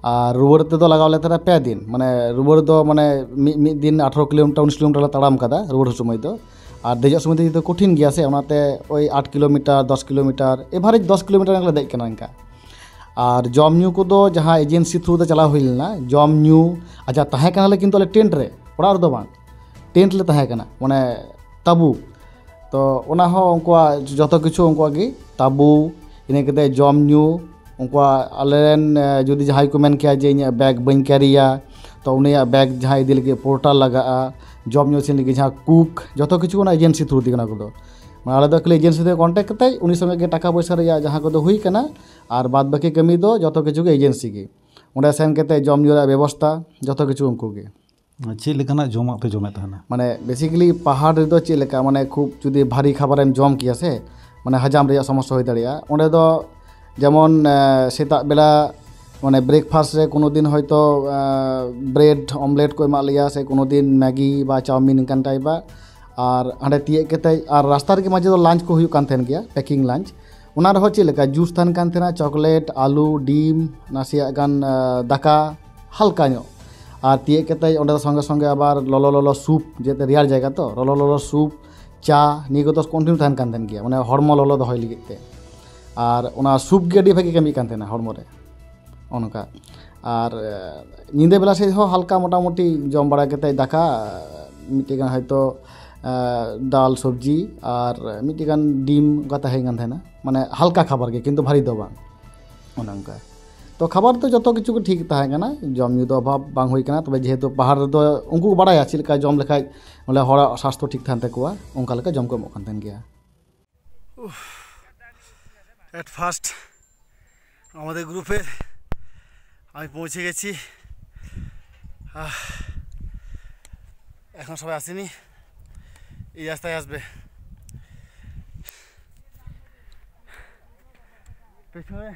ᱟᱨ ᱨᱩᱣᱟᱹᱲ ᱛᱮᱫᱚ ᱞᱟᱜᱟᱣ ᱞᱮ ᱛᱟᱦᱮᱱᱟ ᱯᱮ ᱫᱤᱱ, ᱢᱟᱱᱮ ᱨᱩᱣᱟᱹᱲ ᱫᱚ ᱢᱟᱱᱮ ᱢᱤᱫ, ᱢᱤᱫ ᱫᱤᱱ ᱟᱴᱷᱨᱚ ᱠᱤᱞᱳᱢᱤᱴᱟᱨ, ᱩᱱᱤᱥ ᱠᱤᱞᱳᱢᱤᱴᱟᱨ ᱞᱮ ᱛᱟᱲᱟᱢ ᱠᱟᱫᱟ ᱨᱩᱣᱟᱹᱲ ᱥᱚᱢᱚᱭ ᱫᱚ᱾ ᱟᱨ ᱫᱮᱡᱚᱜ ᱥᱚᱢᱚᱭ ᱫᱚ ᱡᱮᱦᱮᱛᱩ ᱠᱚᱴᱷᱤᱱ ᱜᱮᱭᱟ ᱥᱮ, ᱚᱱᱟᱛᱮ ᱳᱭ ᱟᱴ ᱠᱤᱞᱳᱢᱤᱴᱟᱨ, ᱫᱚᱥ ᱠᱤᱞᱳᱢᱤᱴᱟᱨ, ᱮᱵᱷᱟᱨᱮᱡᱽ ᱫᱚᱥ ᱠᱤᱞᱳᱢᱤᱴᱟᱨ ᱜᱟᱱ ᱞᱮ ᱫᱮᱡ ᱠᱟᱱᱟ ᱤᱱᱠᱟ᱾ ᱟᱨ ᱡᱚᱢ ᱧᱩ ᱠᱚᱫᱚ ᱡᱟᱦᱟᱸ ᱮᱡᱮᱱᱥᱤ ᱛᱷᱨᱩ ᱛᱮ ᱪᱟᱞᱟᱣ ᱦᱩᱭ ᱞᱮᱱᱟ, ᱡᱚᱢ ᱧᱩ, ᱟᱪᱪᱷᱟ, ᱛᱟᱦᱮᱸ ᱠᱟᱱᱟᱞᱮ ᱠᱤᱱᱛᱩ ᱟᱞᱮ ᱴᱮᱱᱴ ᱨᱮ, ᱚᱲᱟᱜ ᱨᱮᱫᱚ ᱵᱟᱝ, ᱴᱮᱱᱴ ᱞᱮ ᱛᱟᱦᱮᱸ ᱠᱟᱱᱟ, ᱢᱟᱱᱮ ᱛᱟᱹᱵᱩ᱾ ᱛᱚ ᱚᱱᱟ ᱦᱚᱸ ᱩᱱᱠᱩᱣᱟᱜ ᱡᱚᱛᱚ ᱠᱤᱪᱷᱩ ᱩᱱᱠᱩᱣᱟᱜ ᱜᱮ, ᱛᱟᱹᱵᱩ, ᱤᱱᱟᱹ ᱠᱟᱛᱮ ᱡᱚᱢ ᱧᱩ, ᱩᱱᱠᱩᱣᱟᱜ ᱟᱞᱮᱨᱮᱱ, ᱮ, ᱡᱩᱫᱤ ᱡᱟᱦᱟᱸᱭ ᱠᱚ ᱢᱮᱱ ᱠᱮᱭᱟ ᱡᱮ ᱤᱧᱟᱹᱜ ᱵᱮᱜᱽ ᱵᱟᱹᱧ ᱠᱮᱨᱤᱭᱟ, ᱛᱚ ᱩᱱᱤᱭᱟᱜ ᱵᱮᱜᱽ ᱡᱟᱦᱟᱸ ᱤᱫᱤ ᱞᱟᱹᱜᱤᱫ ᱯᱳᱨᱴᱟᱨ ᱞᱟᱜᱟᱜᱼᱟ, ᱡᱚᱢ ᱧᱩ ᱤᱥᱤᱱ ᱞᱟᱹᱜᱤᱫ ᱡᱟᱦᱟᱸ ᱠᱩᱠ, ᱡᱚᱛᱚ ᱠᱤᱪᱷᱩ ᱚᱱᱟ ᱮᱡᱮᱱᱥᱤ ᱛᱷᱨᱩ ᱛᱮᱜᱮ ᱚᱱᱟ ᱠᱚᱫᱚ᱾ ᱢᱟᱱᱮ ᱟᱞᱮ ᱫᱚ ᱠᱷᱟᱹᱞᱤ ᱮᱡᱮᱱᱥᱤ ᱛᱮ ᱠᱚᱱᱴᱮᱠᱴ ᱠᱟᱛᱮ ᱩᱱᱤ ᱥᱚᱸᱜᱮ ᱜᱮ ᱴᱟᱠᱟ ᱯᱚᱭᱥᱟ ᱨᱮᱭᱟᱜ ᱡᱟᱦᱟᱸ ᱠᱚᱫᱚ ᱦᱩᱭ ᱠᱟᱱᱟ, ᱟᱨ ᱵᱟᱫ ᱵᱟᱹᱠᱤ ᱠᱟᱹᱢᱤ ᱫᱚ ᱡᱚᱛᱚ ᱠᱤᱪᱷᱩ ᱜᱮ ᱮᱡᱮᱱᱥᱤ ᱜᱮ᱾ ᱚᱸᱰᱮ ᱥᱮᱱ ᱠᱟᱛᱮ ᱡᱚᱢ ᱧᱩ ᱨᱮᱭᱟᱜ ᱵᱮᱵᱚᱥᱛᱟ, ᱡᱚᱛᱚ ᱠᱤᱪᱷᱩ ᱩᱱᱠᱩ ᱜᱮ᱾ ᱪᱮᱫ ᱞᱮᱠᱟᱱᱟᱜ ᱡᱚᱢᱟᱜ ᱯᱮ ᱡᱚᱢᱮᱫ ᱛᱟᱦᱮᱱᱟ? ᱢᱟᱱᱮ, basically ᱯᱟᱦᱟᱲ ᱨᱮᱫᱚ ᱪᱮᱫ ᱞᱮᱠᱟ, ᱢᱟᱱᱮ, ᱠᱷᱩᱵ ᱡᱩᱫᱤ ᱵᱷᱟᱨᱤ ᱠᱷᱟᱵᱟᱨᱮᱢ ᱡᱚᱢ ᱠᱮᱭᱟ ᱥᱮ, ᱢᱟᱱᱮ, ᱦᱟᱡᱟᱢ ᱨᱮᱭᱟᱜ ᱥᱚᱢᱚᱥᱥᱟ ᱦᱩᱭ ᱫᱟᱲᱮᱭᱟᱜᱼᱟ᱾ ᱚᱸᱰᱮ ᱫᱚ ᱡᱮᱢᱚᱱ, ᱮ, ᱥᱮᱛᱟᱜ ᱵᱮᱲᱟ, ᱢᱟᱱᱮ, breakfast ᱨᱮ ᱠᱳᱱᱳ ᱫᱤᱱ ᱦᱚᱭᱛᱳ, ᱮ, bread omelette ᱠᱚ ᱮᱢᱟᱜ ᱞᱮᱭᱟ, ᱥᱮ ᱠᱳᱱᱳ ᱫᱤᱱ ᱢᱮᱜᱤ ᱵᱟ ᱪᱟᱣᱢᱤᱱ ᱚᱱᱠᱟᱱ type ᱟᱜ᱾ ᱟᱨ ᱦᱟᱸᱰᱮ ᱛᱤᱭᱟᱹᱜ ᱠᱟᱛᱮ, ᱟᱨ ᱨᱟᱥᱛᱟ ᱨᱮᱜᱮ ᱢᱟᱡᱷᱮ ᱫᱚ lunch ᱠᱚ ᱦᱩᱭᱩᱜ ᱠᱟᱱ ᱛᱟᱦᱮᱱ ᱜᱮᱭᱟ, packing lunch᱾ ᱚᱱᱟ ᱨᱮᱦᱚᱸ ᱪᱮᱫ ᱞᱮᱠᱟ, juice ᱛᱟᱦᱮᱱ ᱠᱟᱱ ᱛᱟᱦᱮᱱᱟ, chocolate, ᱟᱹᱞᱩ, ᱰᱤᱢ, ᱱᱟᱥᱮᱭᱟᱜ ᱜᱟᱱ, ᱮ, ᱫᱟᱠᱟ, ᱦᱟᱞᱠᱟ ᱧᱚᱜ᱾ ᱟᱨ ᱛᱤᱭᱟᱹᱜ ᱠᱟᱛᱮ ᱚᱸᱰᱮ ᱫᱚ ᱥᱚᱸᱜᱮ ᱥᱚᱸᱜᱮ ᱟᱵᱟᱨ ᱞᱚᱞᱚ ᱞᱚᱞᱚ soup, ᱡᱮᱦᱮᱛᱩ ᱨᱮᱭᱟᱲ ᱡᱟᱭᱜᱟ ᱛᱚ, ᱞᱚᱞᱚ ᱞᱚᱞᱚ soup, ᱪᱟ, ᱱᱤᱭᱟᱹ ᱠᱚᱫᱚ continue ᱛᱟᱦᱮᱱ ᱠᱟᱱ ᱛᱟᱦᱮᱱ ᱜᱮᱭᱟ, ᱢᱟᱱᱮ, ᱦᱚᱲᱢᱚ ᱞᱚᱞᱚ ᱫᱚᱦᱚᱭ ᱞᱟᱹᱜᱤᱫ ᱛᱮ᱾ ᱟᱨ ᱚᱱᱟ soup ᱜᱮ ᱟᱹᱰᱤ ᱵᱷᱟᱜᱮ ᱠᱟᱹᱢᱤᱭᱮᱫ ᱠᱟᱱ ᱛᱟᱦᱮᱱᱟ ᱦᱚᱲᱢᱚ ᱨᱮ, ᱚᱱᱠᱟ᱾ ᱟᱨ, ᱮ, ᱧᱤᱫᱟᱹ ᱵᱮᱞᱟ ᱥᱮᱫ ᱦᱚᱸ ᱦᱟᱞᱠᱟ ᱢᱚᱴᱟᱢᱩᱴᱤ ᱡᱚᱢ ᱵᱟᱲᱟ ᱠᱟᱛᱮ ᱫᱟᱠᱟ, ᱢᱤᱫᱴᱮᱡ ᱜᱟᱱ ᱦᱚᱭᱛᱳ, ᱮ, ᱰᱟᱞ ᱥᱚᱵᱽᱡᱤ ᱟᱨ ᱢᱤᱫᱴᱮᱡ ᱜᱟᱱ ᱰᱤᱢ, ᱚᱱᱠᱟ ᱛᱟᱦᱮᱸ ᱠᱟᱱ ᱛᱟᱦᱮᱱᱟ, ᱢᱟᱱᱮ, ᱦᱟᱞᱠᱟ ᱠᱷᱟᱵᱟᱨ ᱜᱮ, ᱠᱤᱱᱛᱩ ᱵᱷᱟᱨᱤ ᱫᱚ ᱵᱟᱝ, ᱚᱱᱮ ᱚᱱᱠᱟ᱾ ᱛᱚ, ᱠᱷᱟᱵᱟᱨ ᱫᱚ ᱡᱚᱛᱚ ᱠᱤᱪᱷᱩ ᱜᱮ ᱴᱷᱤᱠ ᱛᱟᱦᱮᱸ ᱠᱟᱱᱟ, ᱡᱚᱢ ᱧᱩ ᱫᱚ ᱚᱵᱷᱟᱵᱽ ᱵᱟᱝ ᱦᱩᱭ ᱠᱟᱱᱟ᱾ ᱛᱚᱵᱮ ᱡᱮᱦᱮᱛᱩ ᱯᱟᱦᱟᱲ ᱨᱮᱫᱚ ᱩᱱᱠᱩ ᱠᱚ ᱵᱟᱲᱟᱭᱟ ᱪᱮᱫ ᱞᱮᱠᱟ ᱡᱚᱢ ᱞᱮᱠᱷᱟᱡ ᱵᱚᱞᱮ ᱦᱚᱲᱟᱜ ᱥᱟᱥᱛᱷᱚ ᱴᱷᱤᱠ ᱛᱟᱦᱮᱱ ᱛᱟᱠᱚᱣᱟ, ᱚᱱᱠᱟ ᱞᱮᱠᱟ ᱡᱚᱢ ᱠᱚ ᱮᱢᱚᱜ ᱠᱟᱱ ᱛᱟᱦᱮᱱ ᱜᱮᱭᱟ᱾ অ্যাট ফার্স্ট আমাদের গ্রুপে আমি পৌঁছে গেছি। আহ, এখন সবাই আসেনি, এই রাস্তায় আসবে। পেছনে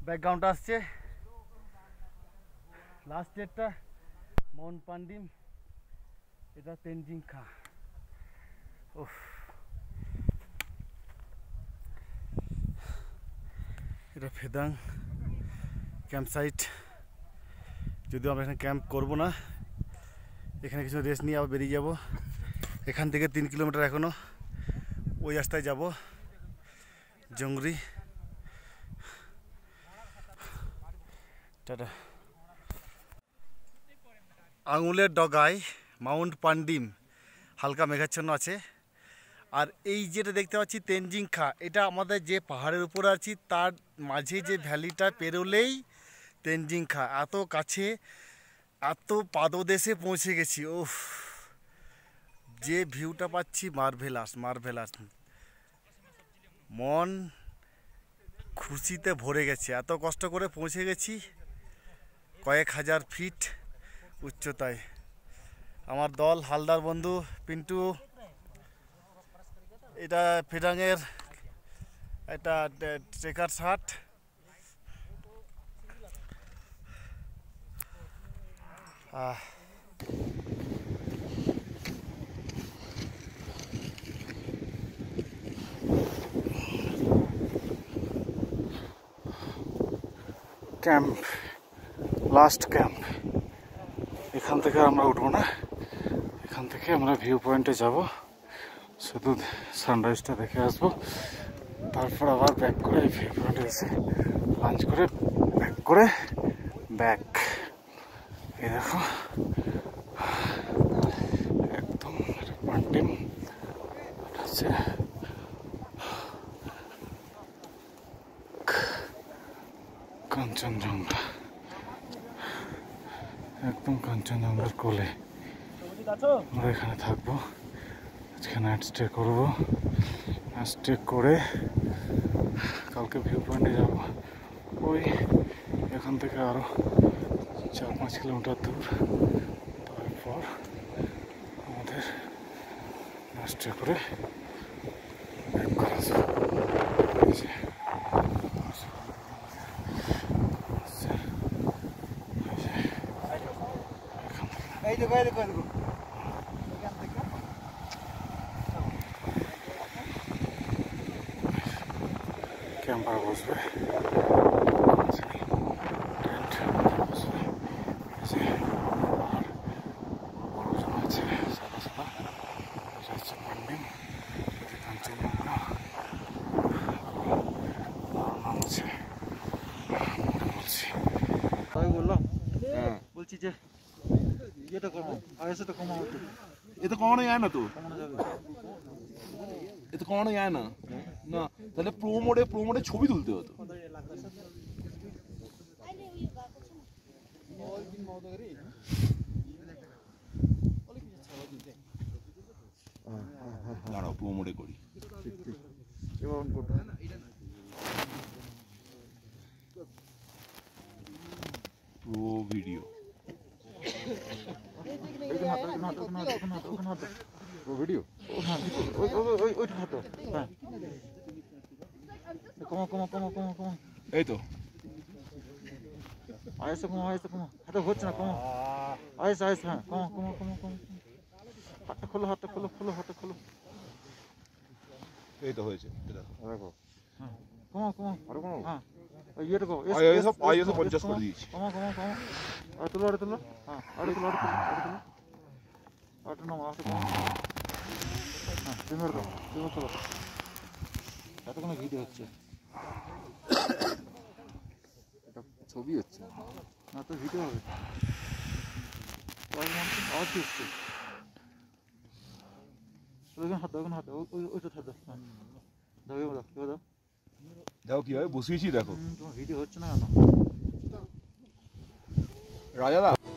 ব্যাকগ্রাউন্ড আসছে, লাস্ট ডেটটা মাউন্ট পান্ডিম, এটা তেনজিং খাঁ। উফ, এটা ফেদাং ক্যাম্প সাইট। যদিও আমরা এখানে ক্যাম্প করবো না, এখানে কিছু রেস্ট নিয়ে আবার বেরিয়ে যাব। এখান থেকে তিন কিলোমিটার এখনও ওই রাস্তায় যাব, জংরি। টাটা। আঙুলের ডগায় মাউন্ট পান্ডিম, হালকা মেঘাচ্ছন্ন আছে। আর এই যেটা দেখতে পাচ্ছি তেনজিং খাঁ, এটা আমাদের যে পাহাড়ের উপরে আছি তার মাঝে যে ভ্যালিটা পেরোলেই তেনজিং খাঁ। এত কাছে, এত পাদদেশে পৌঁছে গেছি। উফ, যে ভিউটা পাচ্ছি, মার্ভেলাস, মার্ভেলাস। মন খুশিতে ভরে গেছে। এত কষ্ট করে পৌঁছে গেছি কয়েক হাজার ফিট উচ্চতায়। আমার দল, হালদার বন্ধু, পিন্টু, এটা ফিডাঙের একটা ট্রে- ট্রেকার শার্ট। আহ, ক্যাম্প, লাস্ট ক্যাম্প। এখান থেকে আমরা উঠবো না, এখান থেকে আমরা ভিউ পয়েন্টে যাব। শুধু সানরাইজটা দেখে আসবো, তারপর আবার ব্যাক করে এই ভিউ পয়েন্টে এসে লাঞ্চ করে ব্যাক করে ব্যাক। এই দেখো, একদম পান্ডিম। এটা হচ্ছে কাঞ্চনজঙ্ঘা, একদম কাঞ্চনজঙ্ঘার কোলে। আমরা এখানে থাকবো, আজকে নাইট স্টে করবো। নাইট স্টে করে কালকে ভিউ পয়েন্টে যাবো। ওই এখান থেকে আরও চার পাঁচ কিলোমিটার দূর। তারপর আমাদের নাইট স্টে করে ব্যাক করা যাবে। এই যে, এই যে, এখান থেকে এই দেখো, এই দেখো, এই দেখো। এখান থেকে ক্যাম্পার বসবে, টেন্ট বসবে। এই যে, আর বড় জমা আছে সাদা সাদা, এটা হচ্ছে পান্ডিম, এটা কাঞ্চনজঙ্ঘা। আর নাম আছে, বলছি। তাই বললাম, হ্যাঁ। বলছি যে ইয়েটা কমাও, আড়াইশোটা কমাও একটু। এতে কমানো যায় না তো। কমানো যাবে না। এতে কমানো যায় না। না, তাহলে প্রো মোডে, প্রো মোডে ছবি তুলতে হতো। দাঁড়াও, প্রো মোডে করি। এবার অন করো। ও ভিডিও। ওই, ওই, ওই, ওই, ওই, ওই, ওই, হ্যাঁ। কমা, কমা, কমা, কমা, কমা। এই তো। আইসো, কমা, আইসো, কমা। হাতে হচ্ছে না, কমা। আইসো, আইসো, হ্যাঁ, কমা, কমা, কমা, কমা। হাতটা খোলো, হাতটা খোলো, খোলো, হাতটা খোলো। এই তো হয়েছে, এটা দেখো। দেখো। হ্যাঁ। কমা, কমা। আরো কমাবো? হ্যাঁ। ওই ইয়েটা কমাও। এস, আইএসও, এস, আইএসও এস, পঞ্চাশ কমাও। করে দিয়েছি। কমাও, কমাও, কমাও। আর তুলো, আর তুলো। হ্যাঁ, আর তুলো, আর তুলো, আর তুলো। আর একটু নামাও, আর একটু কমাও। হ্যাঁ, তুমি আর দাও, তুমি আর তোলো। এতক্ষণে ভিডিও হচ্ছে। এটা ছবি হচ্ছে। না তো ভিডিও হবে। আওয়াজ মারছে, আওয়াজ কি হচ্ছে? ওইখানে হাত দাও, ওইখানে হাত দাও, ওই, ওই, ওইটা হাত দাও। হ্যাঁ। দাও, এবার দাও, এবার দাও। দেখো কীভাবে বসিয়েছি, দেখো। হুম, তোমার ভিডিও হচ্ছে না কেন? রাজা দা।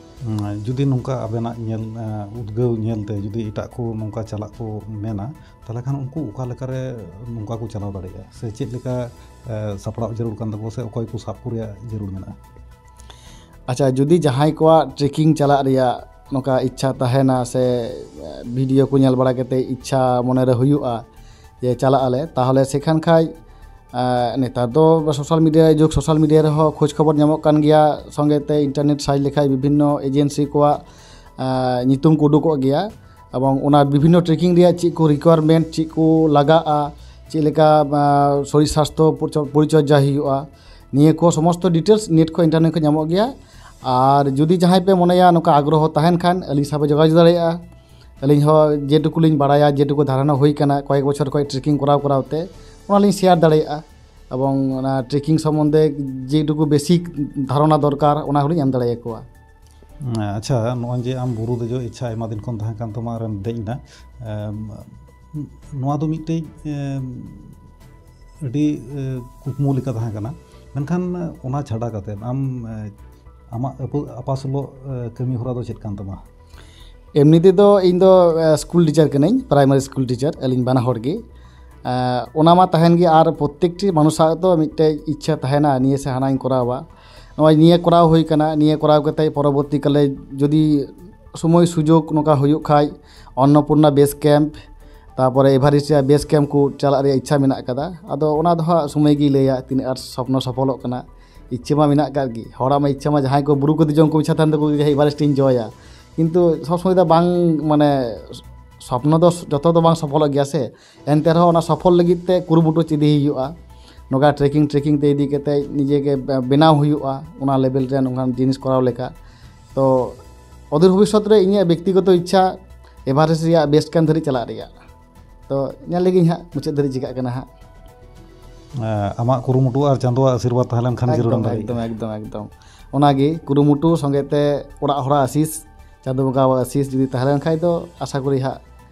ᱦᱩᱸ, ᱡᱩᱫᱤ ᱱᱚᱝᱠᱟ ᱟᱵᱮᱱᱟᱜ ᱧᱮᱞ, ᱮᱸ, ᱩᱫᱽᱜᱟᱹᱣ ᱧᱮᱞᱛᱮ ᱡᱩᱫᱤ ᱮᱴᱟᱜ ᱠᱚ ᱱᱚᱝᱠᱟ ᱪᱟᱞᱟᱜ ᱠᱚ ᱢᱮᱱᱟ, ᱛᱟᱦᱚᱞᱮ ᱠᱷᱟᱱ ᱩᱱᱠᱩ ᱚᱠᱟ ᱞᱮᱠᱟᱨᱮ ᱱᱚᱝᱠᱟ ᱠᱚ ᱪᱟᱞᱟᱣ ᱫᱟᱲᱮᱭᱟᱜᱼᱟ? ᱥᱮ ᱪᱮᱫ ᱞᱮᱠᱟ, ᱮᱸ, ᱥᱟᱯᱲᱟᱣ ᱡᱟᱹᱨᱩᱲ ᱠᱟᱱ ᱛᱟᱠᱚᱣᱟ ᱥᱮ ᱚᱠᱚᱭ ᱠᱚ ᱥᱟᱵ ᱠᱚ ᱨᱮᱭᱟᱜ ᱡᱟᱹᱨᱩᱲ ᱢᱮᱱᱟᱜᱼᱟ? ᱟᱪᱪᱷᱟ, ᱡᱩᱫᱤ ᱡᱟᱦᱟᱸᱭ ᱠᱚᱣᱟᱜ ᱴᱨᱮᱠᱤᱝ ᱪᱟᱞᱟᱜ ᱨᱮᱭᱟᱜ ᱱᱚᱝᱠᱟ ᱤᱪᱪᱷᱟ ᱛᱟᱦᱮᱱᱟ ᱥᱮ ᱵᱷᱤᱰᱤᱭᱳ ᱠᱚ ᱧᱮᱞ ᱵᱟᱲᱟ ᱠᱟᱛᱮ ᱤᱪᱪᱷᱟ ᱢᱚᱱᱮᱨᱮ ᱦᱩᱭᱩᱜᱼᱟ ᱡᱮ ᱪᱟᱞᱟᱜ ᱟᱞᱮ, ᱛᱟᱦᱚᱞᱮ ᱥᱮᱠᱷᱟᱱ ᱠᱷᱟᱡ, ᱮᱸ, ᱱᱮᱛᱟᱨ ᱫᱚ ᱥᱳᱥᱟᱞ ᱢᱤᱰᱤᱭᱟ ᱡᱩᱜᱽ, ᱥᱳᱥᱟᱞ ᱢᱤᱰᱤᱭᱟ ᱨᱮᱦᱚᱸ ᱠᱷᱳᱡᱽ ᱠᱷᱚᱵᱚᱨ ᱧᱟᱢᱚᱜ ᱠᱟᱱ ᱜᱮᱭᱟ᱾ ᱥᱚᱸᱜᱮ ᱛᱮ ᱤᱱᱴᱟᱨᱱᱮᱴ ᱥᱟᱨᱪ ᱞᱮᱠᱷᱟᱡ ᱵᱤᱵᱷᱤᱱᱱᱚ ᱮᱡᱮᱱᱥᱤ ᱠᱚᱣᱟᱜ, ᱮᱸ, ᱧᱩᱛᱩᱢ ᱠᱚ ᱩᱰᱩᱠᱚᱜ ᱜᱮᱭᱟ᱾ ᱮᱵᱚᱝ ᱚᱱᱟ ᱵᱤᱵᱷᱤᱱᱱᱚ ᱴᱨᱮᱠᱤᱝ ᱨᱮᱭᱟᱜ ᱪᱮᱫ ᱠᱚ ᱨᱤᱠᱣᱟᱨᱢᱮᱱᱴ, ᱪᱮᱫ ᱠᱚ ᱞᱟᱜᱟᱜᱼᱟ, ᱪᱮᱫ ᱞᱮᱠᱟ, ᱮᱸ, ᱥᱚᱨᱤᱨ ᱥᱟᱥᱛᱷᱚ ᱯᱚᱨᱤᱪᱚ-, ᱯᱚᱨᱤᱪᱚᱨᱡᱟ ᱦᱩᱭᱩᱜᱼᱟ, ᱱᱤᱭᱟᱹ ᱠᱚ ᱥᱚᱢᱚᱥᱛᱚ ᱰᱤᱴᱮᱞᱥ ᱱᱮᱴ ᱠᱷᱚᱱ, ᱤᱱᱴᱟᱨᱱᱮᱴ ᱠᱷᱚᱱ ᱧᱟᱢᱚᱜ ᱜᱮᱭᱟ᱾ ᱟᱨ ᱡᱩᱫᱤ ᱡᱟᱦᱟᱸᱭ ᱯᱮ ᱢᱚᱱᱮᱭᱟ ᱱᱚᱝᱠᱟ ᱟᱜᱽᱨᱚᱦᱚ ᱛᱟᱦᱮᱱ ᱠᱷᱟᱱ, ᱟᱹᱞᱤᱧ ᱥᱟᱶ ᱯᱮ ᱡᱳᱜᱟᱡᱳᱜᱽ ᱫᱟᱲᱮᱭᱟᱜᱼᱟ᱾ ᱟᱹᱞᱤᱧ ᱦᱚᱸ ᱡᱮᱴᱩᱠᱩ ᱞᱤᱧ ᱵᱟᱲᱟᱭᱟ, ᱡᱮᱴᱩᱠᱩ ᱫᱷᱟᱨᱚᱱᱟ ᱦᱩᱭ ᱠᱟᱱᱟ ᱠᱚᱭᱮᱠ ᱵᱚᱪᱷᱚᱨ ᱠᱷᱚᱱ ᱴᱨᱮᱠᱤᱝ ᱠᱚᱨᱟᱣ ᱠᱚᱨᱟᱣ ᱛᱮ, ᱚᱱᱟᱞᱤᱧ ᱥᱮᱭᱟᱨ ᱫᱟᱲᱮᱭᱟᱜᱼᱟ᱾ ᱮᱵᱚᱝ ᱚᱱᱟ ᱴᱨᱮᱠᱤᱝ ᱥᱚᱢᱵᱚᱱᱫᱷᱮ ᱡᱮᱴᱩᱠᱩ ᱵᱮᱥᱤᱠ ᱫᱷᱟᱨᱚᱱᱟ ᱫᱚᱨᱠᱟᱨ, ᱚᱱᱟ ᱦᱚᱸᱞᱤᱧ ᱮᱢ ᱫᱟᱲᱮᱭᱟᱠᱚᱣᱟ᱾ ᱟᱪᱪᱷᱟ, ᱱᱚᱜᱼᱚᱭ ᱡᱮ ᱟᱢ ᱵᱩᱨᱩ ᱫᱮᱡᱚᱜ ᱤᱪᱪᱷᱟ ᱟᱭᱢᱟ ᱫᱤᱱ ᱠᱷᱚᱱ ᱛᱟᱦᱮᱸ ᱠᱟᱱ ᱛᱟᱢᱟ ᱟᱨᱮᱢ ᱫᱮᱡ ᱮᱱᱟ, ᱮᱢ, ᱱᱚᱣᱟ ᱫᱚ ᱢᱤᱫᱴᱮᱡ, ᱮᱢ, ᱟᱹᱰᱤ, ᱮ, ᱠᱩᱠᱢᱩ ᱞᱮᱠᱟ ᱛᱟᱦᱮᱸ ᱠᱟᱱᱟ᱾ ᱢᱮᱱᱠᱷᱟᱱ ᱚᱱᱟ ᱪᱷᱟᱰᱟ ᱠᱟᱛᱮᱫ ᱟᱢ, ᱮ, ᱟᱢᱟᱜ ᱟᱹᱯᱟᱹ-, ᱟᱯᱟᱥᱩᱞᱚᱜ, ᱮ, ᱠᱟᱹᱢᱤ ᱦᱚᱨᱟ ᱫᱚ ᱪᱮᱫ ᱠᱟᱱ ᱛᱟᱢᱟ? ᱮᱢᱱᱤ ᱛᱮᱫᱚ ᱤᱧ ᱫᱚ, ᱮ, ᱥᱠᱩᱞ ᱴᱤᱪᱟᱨ ᱠᱟᱹᱱᱟᱹᱧ, ᱯᱨᱟᱭᱢᱟᱨᱤ ᱥᱠᱩᱞ ᱴᱤᱪᱟᱨ, ᱟᱹᱞᱤᱧ ᱵᱟᱱᱟ ᱦᱚᱲ ᱜᱮ᱾ ᱮ, ᱚᱱᱟ ᱢᱟ ᱛᱟᱦᱮᱱ ᱜᱮ, ᱟᱨ ᱯᱨᱚᱛᱛᱮᱠᱴᱤ ᱢᱟᱱᱩᱥᱟᱜ ᱫᱚ ᱢᱤᱫᱴᱮᱡ ᱤᱪᱪᱷᱟ ᱛᱟᱦᱮᱱᱟ, ᱱᱤᱭᱟᱹ ᱥᱮ ᱦᱟᱱᱟᱧ ᱠᱚᱨᱟᱣᱟ᱾ ᱱᱚᱜᱼᱚᱭ ᱱᱤᱭᱟᱹ ᱠᱚᱨᱟᱣ ᱦᱩᱭ ᱠᱟᱱᱟ, ᱱᱤᱭᱟᱹ ᱠᱚᱨᱟᱣ ᱠᱟᱛᱮ ᱯᱚᱨᱚᱵᱚᱨᱛᱤ ᱠᱟᱞᱮ ᱡᱩᱫᱤ ᱥᱚᱢᱚᱭ ᱥᱩᱡᱳᱜᱽ ᱱᱚᱝᱠᱟ ᱦᱩᱭᱩᱜ ᱠᱷᱟᱡ, ᱚᱱᱱᱚᱯᱩᱨᱱᱟ ᱵᱮᱥ ᱠᱮᱢᱯ, ᱛᱟᱨᱯᱚᱨᱮ ᱮᱵᱷᱟᱨᱮᱥᱴ ᱨᱮᱭᱟᱜ ᱵᱮᱥ ᱠᱮᱢᱯ ᱠᱚ ᱪᱟᱞᱟᱜ ᱨᱮᱭᱟᱜ ᱤᱪᱪᱷᱟ ᱢᱮᱱᱟᱜ ᱟᱠᱟᱫᱟ᱾ ᱟᱫᱚ ᱚᱱᱟ ᱫᱚ ᱦᱟᱸᱜ ᱥᱚᱢᱚᱭ ᱜᱮᱭ ᱞᱟᱹᱭᱟ ᱛᱤᱱᱟᱹᱜ ᱟᱸᱴ ᱥᱚᱯᱱᱚ ᱥᱚᱯᱷᱚᱞᱚᱜ ᱠᱟᱱᱟ᱾ ᱤᱪᱪᱷᱟᱹ ᱢᱟ ᱢᱮᱱᱟᱜ ᱟᱠᱟᱫ ᱜᱮ, ᱦᱚᱲᱟᱜ ᱢᱟ ᱤᱪᱪᱷᱟᱹ ᱢᱟ, ᱡᱟᱦᱟᱸᱭ ᱠᱚ ᱵᱩᱨᱩ ᱠᱚ ᱫᱮᱡᱚᱜ, ᱩᱱᱠᱩ ᱤᱪᱪᱷᱟ ᱛᱟᱦᱮᱱ ᱛᱟᱠᱚ ᱜᱮ, ᱮᱵᱷᱟᱨᱮᱥᱴ ᱤᱧ ᱡᱚᱭᱟ᱾ ᱠᱤᱱᱛᱩ ᱥᱚᱵ ᱥᱚᱢᱚᱭ ᱫᱚ ᱵᱟᱝ, ᱢᱟᱱᱮ, ᱥᱚᱯᱱᱚ ᱫᱚ ᱡᱚᱛᱚ ᱫᱚ ᱵᱟᱝ ᱥᱚᱯᱷᱚᱞᱚᱜ ᱜᱮᱭᱟ ᱥᱮ᱾ ᱮᱱᱛᱮ ᱨᱮᱦᱚᱸ ᱚᱱᱟ ᱥᱚᱯᱷᱚᱞ ᱞᱟᱹᱜᱤᱫ ᱛᱮ ᱠᱩᱨᱩᱢᱩᱴᱩ ᱤᱫᱤ ᱦᱩᱭᱩᱜᱼᱟ᱾ ᱱᱚᱝᱠᱟ ᱴᱨᱮᱠᱤᱝ ᱴᱨᱮᱠᱤᱝ ᱛᱮ ᱤᱫᱤ ᱠᱟᱛᱮ ᱱᱤᱡᱮ ᱜᱮ ᱵᱮᱱᱟᱣ ᱦᱩᱭᱩᱜᱼᱟ, ᱚᱱᱟ ᱞᱮᱵᱮᱞ ᱨᱮ ᱱᱚᱝᱠᱟᱱ ᱡᱤᱱᱤᱥ ᱠᱚᱨᱟᱣ ᱞᱮᱠᱟ᱾ ᱛᱚ ᱚᱫᱩᱨ ᱵᱷᱚᱵᱤᱥᱥᱚᱛ ᱨᱮ ᱤᱧᱟᱹᱜ ᱵᱮᱠᱛᱤᱜᱚᱛᱚ ᱤᱪᱪᱷᱟ ᱮᱵᱷᱟᱨᱮᱥᱴ ᱨᱮᱭᱟᱜ ᱵᱮᱥ ᱠᱮᱢᱯ ᱫᱷᱟᱹᱨᱤᱡ ᱪᱟᱞᱟᱜ ᱨᱮᱭᱟᱜ᱾ ᱛᱚ ᱧᱮᱞ ᱞᱮᱜᱤᱧ ᱦᱟᱸᱜ ᱢᱩᱪᱟᱹᱫ ᱫᱷᱟᱹᱨᱤᱡ ᱪᱤᱠᱟᱹᱜ ᱠᱟᱱᱟ ᱦᱟᱸᱜ᱾ ᱟᱢᱟᱜ ᱠᱩᱨᱩᱢᱩᱴᱩ ᱟᱨ ᱪᱟᱸᱫᱳᱣᱟᱜ ᱟᱥᱤᱨᱵᱟᱫᱽ ᱛᱟᱦᱮᱸ ᱞᱮᱱᱠᱷᱟᱱ ᱜᱮ ᱨᱚᱲᱮᱢ ᱮᱠᱫᱚᱢ ᱫᱟᱲᱮᱭᱟᱜᱼᱟ᱾ ᱮᱠᱫᱚᱢ ᱮᱠᱫᱚᱢ ᱮᱠᱫᱚᱢ᱾ ᱚᱱᱟᱜᱮ ᱠᱩᱨᱩᱢᱩᱴᱩ ᱥᱚᱸᱜᱮ ᱛᱮ ᱚᱲᱟᱜ ᱦᱚᱲᱟᱜ ᱟᱥᱤᱥ, ᱪᱟᱸᱫᱳ ᱵᱚᱸᱜᱟᱣᱟᱜ ᱟᱥᱤᱥ ᱡᱩᱫᱤ ᱛᱟᱦᱮᱸ ᱞᱮᱱ ᱠᱷᱟᱡ ᱫᱚ ᱟᱥᱟ ᱠᱚᱨᱤ ᱦᱟᱸᱜ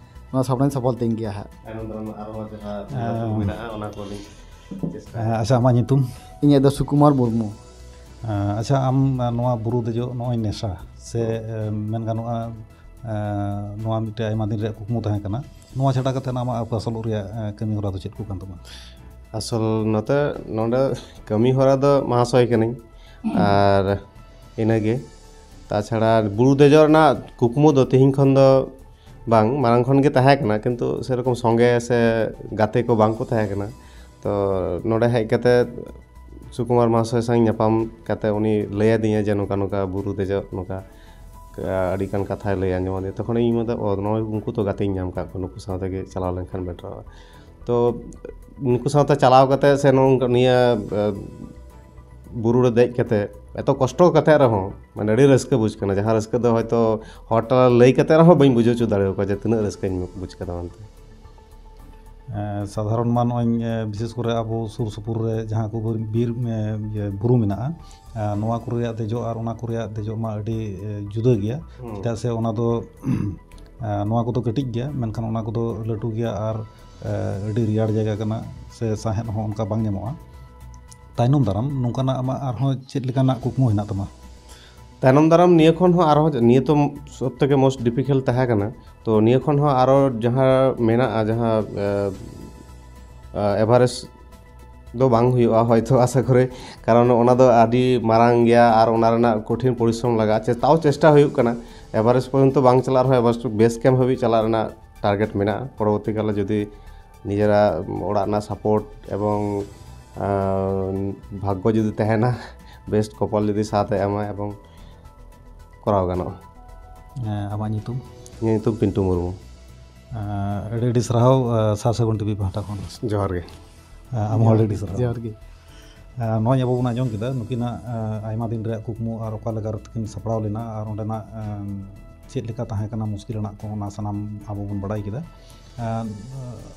ᱱᱚᱣᱟ ᱥᱚᱯᱱᱚᱧ ᱥᱚᱯᱷᱚᱞ ᱛᱤᱧ ᱜᱮᱭᱟ ᱦᱟᱸᱜ᱾ ᱛᱟᱭᱱᱚᱢ ᱫᱟᱨᱟᱢ ᱟᱨᱦᱚᱸ ᱡᱟᱦᱟᱸ ᱢᱮᱱᱟᱜᱼᱟ ᱚᱱᱟ ᱠᱚᱞᱤᱧ ᱪᱮᱥᱴᱟᱭᱟ᱾ ᱟᱪᱪᱷᱟ, ᱟᱢᱟᱜ ᱧᱩᱛᱩᱢ? ᱤᱧᱟᱹᱜ ᱫᱚ ᱥᱩᱠᱩᱢᱟᱨ ᱢᱩᱨᱢᱩ᱾ ᱟᱪᱪᱷᱟ, ᱟᱢ ᱱᱚᱣᱟ ᱵᱩᱨᱩ ᱫᱮᱡᱚᱜ ᱱᱚᱜᱼᱚᱭ ᱱᱮᱥᱟ ᱥᱮ ᱢᱮᱱ ᱜᱟᱱᱚᱜᱼᱟ, ᱱᱚᱣᱟ ᱢᱤᱫᱴᱮᱱ ᱟᱭᱢᱟ ᱫᱤᱱ ᱨᱮᱭᱟᱜ ᱠᱩᱠᱢᱩ ᱛᱟᱦᱮᱸ ᱠᱟᱱᱟ, ᱱᱚᱣᱟ ᱪᱷᱟᱰᱟ ᱠᱟᱛᱮ ᱟᱢᱟᱜ ᱟᱹᱯᱟᱹᱥᱟᱞᱚᱜ ᱨᱮᱭᱟᱜ ᱠᱟᱹᱢᱤ ᱦᱚᱨᱟ ᱫᱚ ᱪᱮᱫ ᱠᱚ ᱠᱟᱱ ᱛᱟᱢᱟ? ᱟᱥᱚᱞ ᱱᱚᱛᱮ ᱱᱚᱰᱮ ᱠᱟᱹᱢᱤ ᱦᱚᱨᱟ ᱫᱚ ᱢᱟᱦᱟᱥᱚᱭ ᱠᱟᱹᱱᱟᱹᱧ, ᱟᱨ ᱤᱱᱟᱹᱜᱮ᱾ ᱛᱟᱪᱷᱟᱲᱟ ᱵᱩᱨᱩ ᱫᱮᱡᱚᱜ ᱨᱮᱱᱟᱜ ᱠᱩᱠᱢᱩ ᱫᱚ ᱛᱮᱦᱮᱧ ᱠᱷᱚᱱ ᱫᱚ ᱵᱟᱝ, ᱢᱟᱲᱟᱝ ᱠᱷᱚᱱ ᱜᱮ ᱛᱟᱦᱮᱸ ᱠᱟᱱᱟ, ᱠᱤᱱᱛᱩ ᱥᱮᱨᱚᱠᱚᱢ ᱥᱚᱸᱜᱮ ᱥᱮ ᱜᱟᱛᱮ ᱠᱚ ᱵᱟᱝ ᱠᱚ ᱛᱟᱦᱮᱸ ᱠᱟᱱᱟ᱾ ᱛᱚ ᱱᱚᱰᱮ ᱦᱮᱡ ᱠᱟᱛᱮ ᱥᱩᱠᱩᱢᱟᱨ ᱢᱟᱦᱟᱥᱚᱭ ᱥᱟᱶ ᱧᱟᱯᱟᱢ ᱠᱟᱛᱮ ᱩᱱᱤ ᱞᱟᱹᱭ ᱟᱹᱫᱤᱧᱟ ᱡᱮ ᱱᱚᱝᱠᱟ ᱱᱚᱝᱠᱟ ᱵᱩᱨᱩ ᱫᱮᱡᱚᱜ ᱱᱚᱝᱠᱟ ᱟᱹᱰᱤᱜᱟᱱ ᱠᱟᱛᱷᱟᱭ ᱞᱟᱹᱭ ᱟᱸᱡᱚᱢ ᱟᱹᱫᱤᱧᱟ᱾ ᱛᱚᱠᱷᱚᱱ ᱤᱧ ᱢᱮᱱᱫᱟ, ᱚ, ᱱᱚᱜᱼᱚᱭ ᱩᱱᱠᱩ ᱛᱚ ᱜᱟᱛᱮᱧ ᱧᱟᱢ ᱠᱟᱜ ᱠᱚᱣᱟ, ᱱᱩᱠᱩ ᱥᱟᱶ ᱛᱮᱜᱮ ᱪᱟᱞᱟᱣ ᱞᱮᱱᱠᱷᱟᱱ ᱵᱮᱴᱟᱨᱚᱜᱼᱟ᱾ ᱛᱚ ᱱᱩᱠᱩ ᱥᱟᱶᱛᱮ ᱪᱟᱞᱟᱣ ᱠᱟᱛᱮ ᱥᱮ ᱱᱚᱝᱠᱟ ᱱᱤᱭᱟᱹ ᱵᱩᱨᱩ ᱨᱮ ᱫᱮᱡ ᱠᱟᱛᱮ ᱮᱛᱚ ᱠᱚᱥᱴᱚ ᱠᱟᱛᱮ ᱨᱮᱦᱚᱸ ᱢᱟᱱᱮ ᱟᱹᱰᱤ ᱨᱟᱹᱥᱠᱟᱹ ᱵᱩᱡᱽ ᱠᱟᱱᱟ, ᱡᱟᱦᱟᱸ ᱨᱟᱹᱥᱠᱟᱹ ᱫᱚ ᱦᱚᱭᱛᱚ ᱦᱚᱲ ᱛᱟᱞᱟ ᱞᱟᱹᱭ ᱠᱟᱛᱮ ᱨᱮᱦᱚᱸ ᱵᱟᱹᱧ ᱵᱩᱡᱷᱟᱹᱣ ᱦᱚᱪᱚ ᱫᱟᱲᱮᱭᱟᱠᱚᱣᱟ ᱡᱮ ᱛᱤᱱᱟᱹᱜ ᱨᱟᱹᱥᱠᱟᱹᱧ ᱵᱩᱡᱽ ᱠᱟᱫᱟ ᱢᱮᱱᱛᱮ᱾ ᱥᱟᱫᱷᱟᱨᱚᱱ ᱢᱟ ᱱᱚᱜᱼᱚᱭ ᱵᱤᱥᱮᱥ ᱠᱚᱨᱮ ᱟᱵᱚ ᱥᱩᱨ ᱥᱩᱯᱩᱨ ᱨᱮ ᱡᱟᱦᱟᱸ ᱠᱚ ᱵᱤᱨ, ᱤᱭᱟᱹ, ᱵᱩᱨᱩ ᱢᱮᱱᱟᱜᱼᱟ, ᱱᱚᱣᱟ ᱠᱚ ᱨᱮᱭᱟᱜ ᱫᱮᱡᱚᱜ ᱟᱨ ᱚᱱᱟ ᱠᱚ ᱨᱮᱭᱟᱜ ᱫᱮᱡᱚᱜ ᱢᱟ ᱟᱹᱰᱤ ᱡᱩᱫᱟᱹ ᱜᱮᱭᱟ᱾ ᱪᱮᱫᱟᱜ ᱥᱮ ᱚᱱᱟ ᱫᱚ ᱱᱚᱣᱟ ᱠᱚᱫᱚ ᱠᱟᱹᱴᱤᱡ ᱜᱮᱭᱟ, ᱢᱮᱱᱠᱷᱟᱱ ᱚᱱᱟ ᱠᱚᱫᱚ ᱞᱟᱹᱴᱩ ᱜᱮᱭᱟ ᱟᱨ ᱟᱹᱰᱤ ᱨᱮᱭᱟᱲ ᱡᱟᱭᱜᱟ ᱠᱟᱱᱟ, ᱥᱮ ᱥᱟᱦᱮᱫ ᱦᱚᱸ ᱚᱱᱠᱟ ᱵᱟᱝ ᱧᱟᱢᱚᱜᱼᱟ᱾ ᱛᱟᱭᱱᱚᱢ ᱫᱟᱨᱟᱢ ᱱᱚᱝᱠᱟᱱᱟᱜ ᱟᱢᱟᱜ ᱟᱨᱦᱚᱸ ᱪᱮᱫ ᱞᱮᱠᱟᱱᱟᱜ ᱠᱩᱠᱢᱩ ᱦᱮᱱᱟᱜ ᱛᱟᱢᱟ? ᱛᱟᱭᱱᱚᱢ ᱫᱟᱨᱟᱢ ᱱᱤᱭᱟᱹ ᱠᱷᱚᱱ ᱦᱚᱸ ᱟᱨᱦᱚᱸ, ᱱᱤᱭᱟᱹ ᱛᱚ ᱥᱚᱵ ᱛᱷᱮᱠᱮ most difficult ᱛᱟᱦᱮᱸ ᱠᱟᱱᱟ, ᱛᱚ ᱱᱤᱭᱟᱹ ᱠᱷᱚᱱ ᱦᱚᱸ ᱟᱨᱚ ᱡᱟᱦᱟᱸ ᱢᱮᱱᱟᱜᱼᱟ, ᱡᱟᱦᱟᱸ ᱮᱵᱷᱟᱨᱮᱥᱴ ᱫᱚ ᱵᱟᱝ ᱦᱩᱭᱩᱜᱼᱟ ᱦᱚᱭᱛᱳ, ᱟᱥᱟ ᱠᱚᱨᱮ, ᱠᱟᱨᱚᱱ ᱚᱱᱟ ᱫᱚ ᱟᱹᱰᱤ ᱢᱟᱨᱟᱝ ᱜᱮᱭᱟ ᱟᱨ ᱚᱱᱟ ᱨᱮᱱᱟᱜ ᱠᱚᱴᱷᱤᱱ ᱯᱚᱨᱤᱥᱨᱚᱢ ᱞᱟᱜᱟᱜᱼᱟ᱾ ᱪᱮ-, ᱛᱟᱣ ᱪᱮᱥᱴᱟ ᱦᱩᱭᱩᱜ ᱠᱟᱱᱟ, ᱮᱵᱷᱟᱨᱮᱥᱴ ᱯᱚᱨᱡᱚᱱᱛᱚ ᱵᱟᱝ ᱪᱟᱞᱟᱜ ᱨᱮᱦᱚᱸ ᱮᱵᱷᱟᱨᱮᱥᱴ ᱵᱮᱥ ᱠᱮᱢᱯ ᱦᱟᱹᱵᱤᱡ ᱪᱟᱞᱟᱜ ᱨᱮᱱᱟᱜ ᱴᱟᱨᱜᱮᱴ ᱢᱮᱱᱟᱜᱼᱟ᱾ ᱯᱚᱨᱚᱵᱚᱨᱛᱤ ᱠᱟᱞᱮ ᱡᱩᱫᱤ ᱱᱤᱡᱮᱨᱟᱜ ᱚᱲᱟᱜ ᱨᱮᱱᱟᱜ ᱥᱟᱯᱳᱨᱴ ᱮᱵᱚᱝ, ᱟᱸ, ᱵᱷᱟᱜᱽᱜᱚ ᱡᱩᱫᱤ ᱛᱟᱦᱮᱱᱟ, ᱵᱮᱥᱴ ᱠᱚᱯᱟᱞ ᱡᱩᱫᱤ ᱥᱟᱛ ᱮ ᱮᱢᱟ ᱮᱵᱚᱝ ᱠᱚᱨᱟᱣ ᱜᱟᱱᱚᱜᱼᱟ᱾ ᱦᱮᱸ, ᱟᱢᱟᱜ ᱧᱩᱛᱩᱢ? ᱤᱧᱟᱹᱜ ᱧᱩᱛᱩᱢ ᱯᱤᱱᱴᱩ ᱢᱩᱨᱢᱩ᱾ ᱟᱸ, ᱟᱹᱰᱤ ᱟᱹᱰᱤ ᱥᱟᱨᱦᱟᱣ, ᱟᱸ, ᱥᱟᱨ ᱥᱟᱹᱜᱩᱱ ᱴᱤᱵᱷᱤ ᱯᱟᱦᱴᱟ ᱠᱷᱚᱱ᱾ ᱡᱚᱦᱟᱨ ᱜᱮ᱾ ᱟᱸ, ᱟᱢ ᱦᱚᱸ ᱟᱹᱰᱤ ᱟᱹᱰᱤ ᱥᱟᱨᱦᱟᱣ᱾ ᱡᱚᱦᱟᱨ ᱜᱮ᱾ ᱟᱸ, ᱱᱚᱜᱼᱚᱭ ᱟᱵᱚ ᱵᱚᱱ ᱟᱸᱡᱚᱢ ᱠᱮᱫᱟ ᱱᱩᱠᱤᱱᱟᱜ, ᱟᱸ, ᱟᱭᱢᱟ ᱫᱤᱱ ᱨᱮᱭᱟᱜ ᱠᱩᱠᱢᱩ ᱟᱨ ᱚᱠᱟ ᱞᱮᱠᱟ ᱨᱮ ᱛᱟᱹᱠᱤᱱ ᱥᱟᱯᱲᱟᱣ ᱞᱮᱱᱟ ᱟᱨ ᱚᱸᱰᱮᱱᱟᱜ, ᱟᱸ, ᱪᱮᱫ ᱞᱮᱠᱟ ᱛᱟᱦᱮᱸ ᱠᱟᱱᱟ ᱢᱩᱥᱠᱤᱞ ᱟᱱᱟᱜ ᱠᱚ, ᱚᱱᱟ ᱥᱟᱱᱟᱢ ᱟᱵᱚ ᱵᱚᱱ ᱵᱟᱰᱟᱭ ᱠᱮᱫᱟ᱾ ᱟᱸ,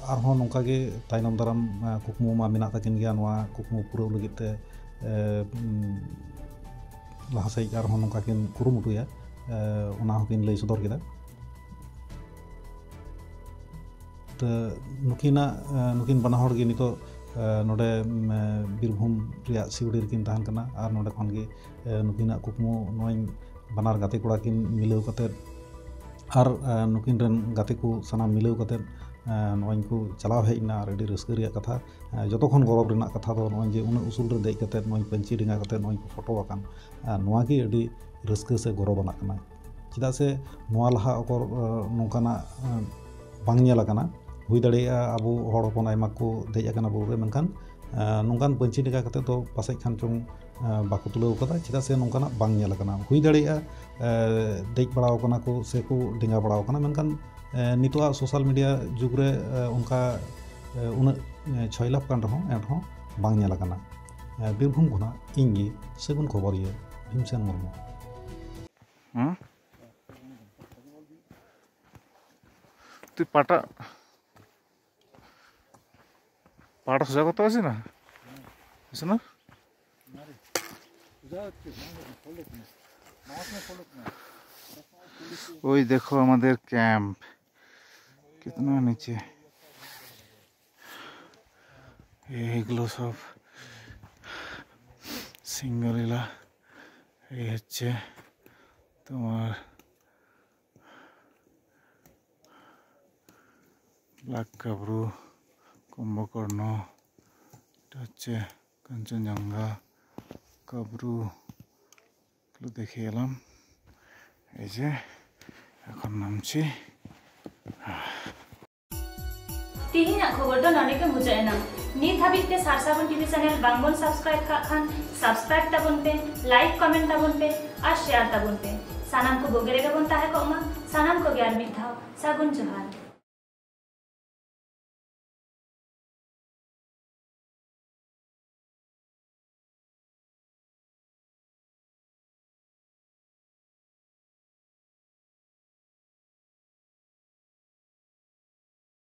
ᱟᱨᱦᱚᱸ ᱱᱚᱝᱠᱟ ᱜᱮ ᱛᱟᱭᱱᱚᱢ ᱫᱟᱨᱟᱢ, ᱟᱸ, ᱠᱩᱠᱢᱩ ᱢᱟ ᱢᱮᱱᱟᱜ ᱛᱟᱹᱠᱤᱱ ᱜᱮᱭᱟ, ᱱᱚᱣᱟ ᱠᱩᱠᱢᱩ ᱯᱩᱨᱟᱹᱣ ᱞᱟᱹᱜᱤᱫ ᱛᱮ, ᱮ, ᱩᱸ, ᱞᱟᱦᱟ ᱥᱮᱫ ᱟᱨᱦᱚᱸ ᱱᱚᱝᱠᱟ ᱠᱤᱱ ᱠᱩᱨᱩᱢᱩᱴᱩᱭᱟ, ᱮ, ᱚᱱᱟ ᱦᱚᱸᱠᱤᱱ ᱞᱟᱹᱭ ᱥᱚᱫᱚᱨ ᱠᱮᱫᱟ᱾ ᱛᱚ ᱱᱩᱠᱤᱱᱟᱜ, ᱮ, ᱱᱩᱠᱤᱱ ᱵᱟᱱᱟ ᱦᱚᱲ ᱜᱮ ᱱᱤᱛᱚᱜ, ᱮ, ᱱᱚᱰᱮ, ᱮ, ᱵᱤᱨᱵᱷᱩᱢ ᱨᱮᱭᱟᱜ ᱥᱤᱣᱲᱤ ᱨᱮᱠᱤᱱ ᱛᱟᱦᱮᱱ ᱠᱟᱱᱟ᱾ ᱟᱨ ᱱᱚᱰᱮ ᱠᱷᱚᱱ ᱜᱮ, ᱮ, ᱱᱩᱠᱤᱱᱟᱜ ᱠᱩᱠᱢᱩ ᱱᱚᱣᱟᱧ ᱵᱟᱱᱟᱨ ᱜᱟᱛᱮ ᱠᱚᱲᱟ ᱠᱤᱱ ᱢᱤᱞᱟᱹᱣ ᱠᱟᱛᱮᱫ ᱟᱨ, ᱮ, ᱱᱩᱠᱤᱱ ᱨᱮᱱ ᱜᱟᱛᱮ ᱠᱚ ᱥᱟᱱᱟᱢ ᱢᱤᱞᱟᱹᱣ ᱠᱟᱛᱮᱫ, ᱮ, ᱱᱚᱜᱼᱚᱭ ᱠᱚ ᱪᱟᱞᱟᱣ ᱦᱮᱡ ᱮᱱᱟ᱾ ᱟᱨ ᱟᱹᱰᱤ ᱨᱟᱹᱥᱠᱟᱹ ᱨᱮᱭᱟᱜ ᱠᱟᱛᱷᱟ, ᱮ, ᱡᱚᱛᱚ ᱠᱷᱚᱱ ᱜᱚᱨᱚᱵᱽ ᱨᱮᱱᱟᱜ ᱠᱟᱛᱷᱟ ᱫᱚ ᱱᱚᱜᱼᱚᱭ ᱡᱮ ᱩᱱᱟᱹᱜ ᱩᱥᱩᱞ ᱨᱮ ᱫᱮᱡ ᱠᱟᱛᱮᱫ ᱱᱚᱜᱼᱚᱭ ᱯᱟᱹᱧᱪᱤ ᱰᱮᱸᱜᱟ ᱠᱟᱛᱮᱫ ᱱᱚᱜᱼᱚᱭ ᱠᱚ ᱯᱷᱳᱴᱳ ᱟᱠᱟᱱ, ᱮ, ᱱᱚᱣᱟ ᱜᱮ ᱟᱹᱰᱤ ᱨᱟᱹᱥᱠᱟᱹ ᱥᱮ ᱜᱚᱨᱚᱵᱽ ᱟᱱᱟᱜ ᱠᱟᱱᱟ᱾ ᱪᱮᱫᱟᱜ ᱥᱮ ᱱᱚᱣᱟ ᱞᱟᱦᱟ ᱚᱠᱚᱨ, ᱮ, ᱱᱚᱝᱠᱟᱱᱟᱜ, ᱮ, ᱵᱟᱝ ᱧᱮᱞ ᱟᱠᱟᱱᱟ᱾ ᱦᱩᱭ ᱫᱟᱲᱮᱭᱟᱜᱼᱟ ᱟᱵᱚ ᱦᱚᱲ ᱦᱚᱯᱚᱱ ᱟᱭᱢᱟ ᱠᱚ ᱫᱮᱡ ᱟᱠᱟᱱᱟ ᱵᱩᱨᱩ ᱨᱮ, ᱢᱮᱱᱠᱷᱟᱱ, ᱮ, ᱱᱚᱝᱠᱟᱱ ᱯᱟᱹᱧᱪᱤ ᱰᱮᱸᱜᱟ ᱠᱟᱛᱮᱫ ᱫᱚ ᱯᱟᱥᱮᱡ ᱠᱷᱟᱱ ᱪᱚᱝ, ᱮ, ᱵᱟᱠᱚ ᱛᱩᱞᱟᱹᱣ ᱠᱟᱫᱟ, ᱪᱮᱫᱟᱜ ᱥᱮ ᱱᱚᱝᱠᱟᱱᱟᱜ ᱵᱟᱝ ᱧᱮᱞ ᱟᱠᱟᱱᱟ᱾ ᱦᱩᱭ ᱫᱟᱲᱮᱭᱟᱜᱼᱟ, ᱮ, ᱫᱮᱡ ᱵᱟᱲᱟᱣ ᱠᱟᱱᱟ ᱠᱚ ᱥᱮ ᱠᱚ ᱰᱮᱸᱜᱟ ᱵᱟᱲᱟᱣ ᱠᱟᱱᱟ, ᱢᱮᱱᱠᱷᱟᱱ, ᱮ, ᱱᱤᱛᱚᱜᱟᱜ ᱥᱳᱥᱟᱞ ᱢᱤᱰᱤᱭᱟ ᱡᱩᱜᱽ ᱨᱮ, ᱮ, ᱚᱱᱠᱟ, ᱮ, ᱩᱱᱟᱹᱜ, ᱮ, ᱪᱷᱚᱭᱞᱟᱵᱷ ᱠᱟᱱ ᱨᱮᱦᱚᱸ ᱮᱱᱨᱮᱦᱚᱸ ᱵᱟᱝ ᱧᱮᱞ ᱟᱠᱟᱱᱟ᱾ ᱮ, ᱵᱤᱨᱵᱷᱩᱢ ᱠᱷᱚᱱᱟᱜ ᱤᱧ ᱜᱮ ᱥᱟᱹᱜᱩᱱ ᱠᱷᱚᱵᱚᱨᱤᱭᱟᱹ ᱵᱷᱤᱢᱥᱮᱱ ᱢᱩᱨᱢᱩ᱾ হুম? তুই পাটা পাটা সোজা করতে পারছিস না? বুঝছো না? ওই দেখো আমাদের ক্যাম্প, কিতনা নিচে। এইগুলো সব সিঙ্গলিলা। এই হচ্ছে তোমার ব্ল্যাক কাবরু, কুম্ভকর্ণ, এটা হচ্ছে কাঞ্চনজঙ্ঘা, কাবরু, এগুলো দেখে এলাম। এই যে এখন নামছি। ᱛᱮᱦᱮᱧᱟᱜ ᱠᱷᱚᱵᱚᱨ ᱫᱚ ᱱᱚᱰᱮ ᱜᱮ ᱢᱩᱪᱟᱹᱫ ᱮᱱᱟ᱾ ᱱᱤᱛ ᱦᱟᱹᱵᱤᱡ ᱛᱮ ᱥᱟᱨᱥᱟᱵᱚᱱ ᱴᱤᱵᱷᱤ ᱪᱮᱱᱮᱞ ᱵᱟᱝᱵᱚᱱ ᱥᱟᱵᱥᱠᱨᱟᱭᱤᱵ ᱠᱟᱜ ᱠᱷᱟᱱ ᱥᱟᱵᱥᱠᱨᱟᱭᱤᱵ ᱛᱟᱵᱚᱱ ᱯᱮ, ᱞᱟᱭᱤᱠ ᱠᱚᱢᱮᱱᱴ ᱛᱟᱵᱚᱱ ᱯᱮ ᱟᱨ ᱥᱮᱭᱟᱨ ᱛᱟᱵᱚᱱ ᱯᱮ᱾ ᱥᱟᱱᱟᱢ ᱠᱚ ᱵᱩᱜᱤ ᱨᱮᱜᱮ ᱵᱚᱱ ᱛᱟᱦᱮᱸ ᱠᱚᱜ ᱢᱟ᱾ ᱥᱟᱱᱟᱢ ᱠᱚᱜᱮ ᱟᱨ ᱢᱤᱫ ᱫᱷᱟᱣ ᱥᱟᱹᱜᱩᱱ ᱡᱚᱦᱟᱨ᱾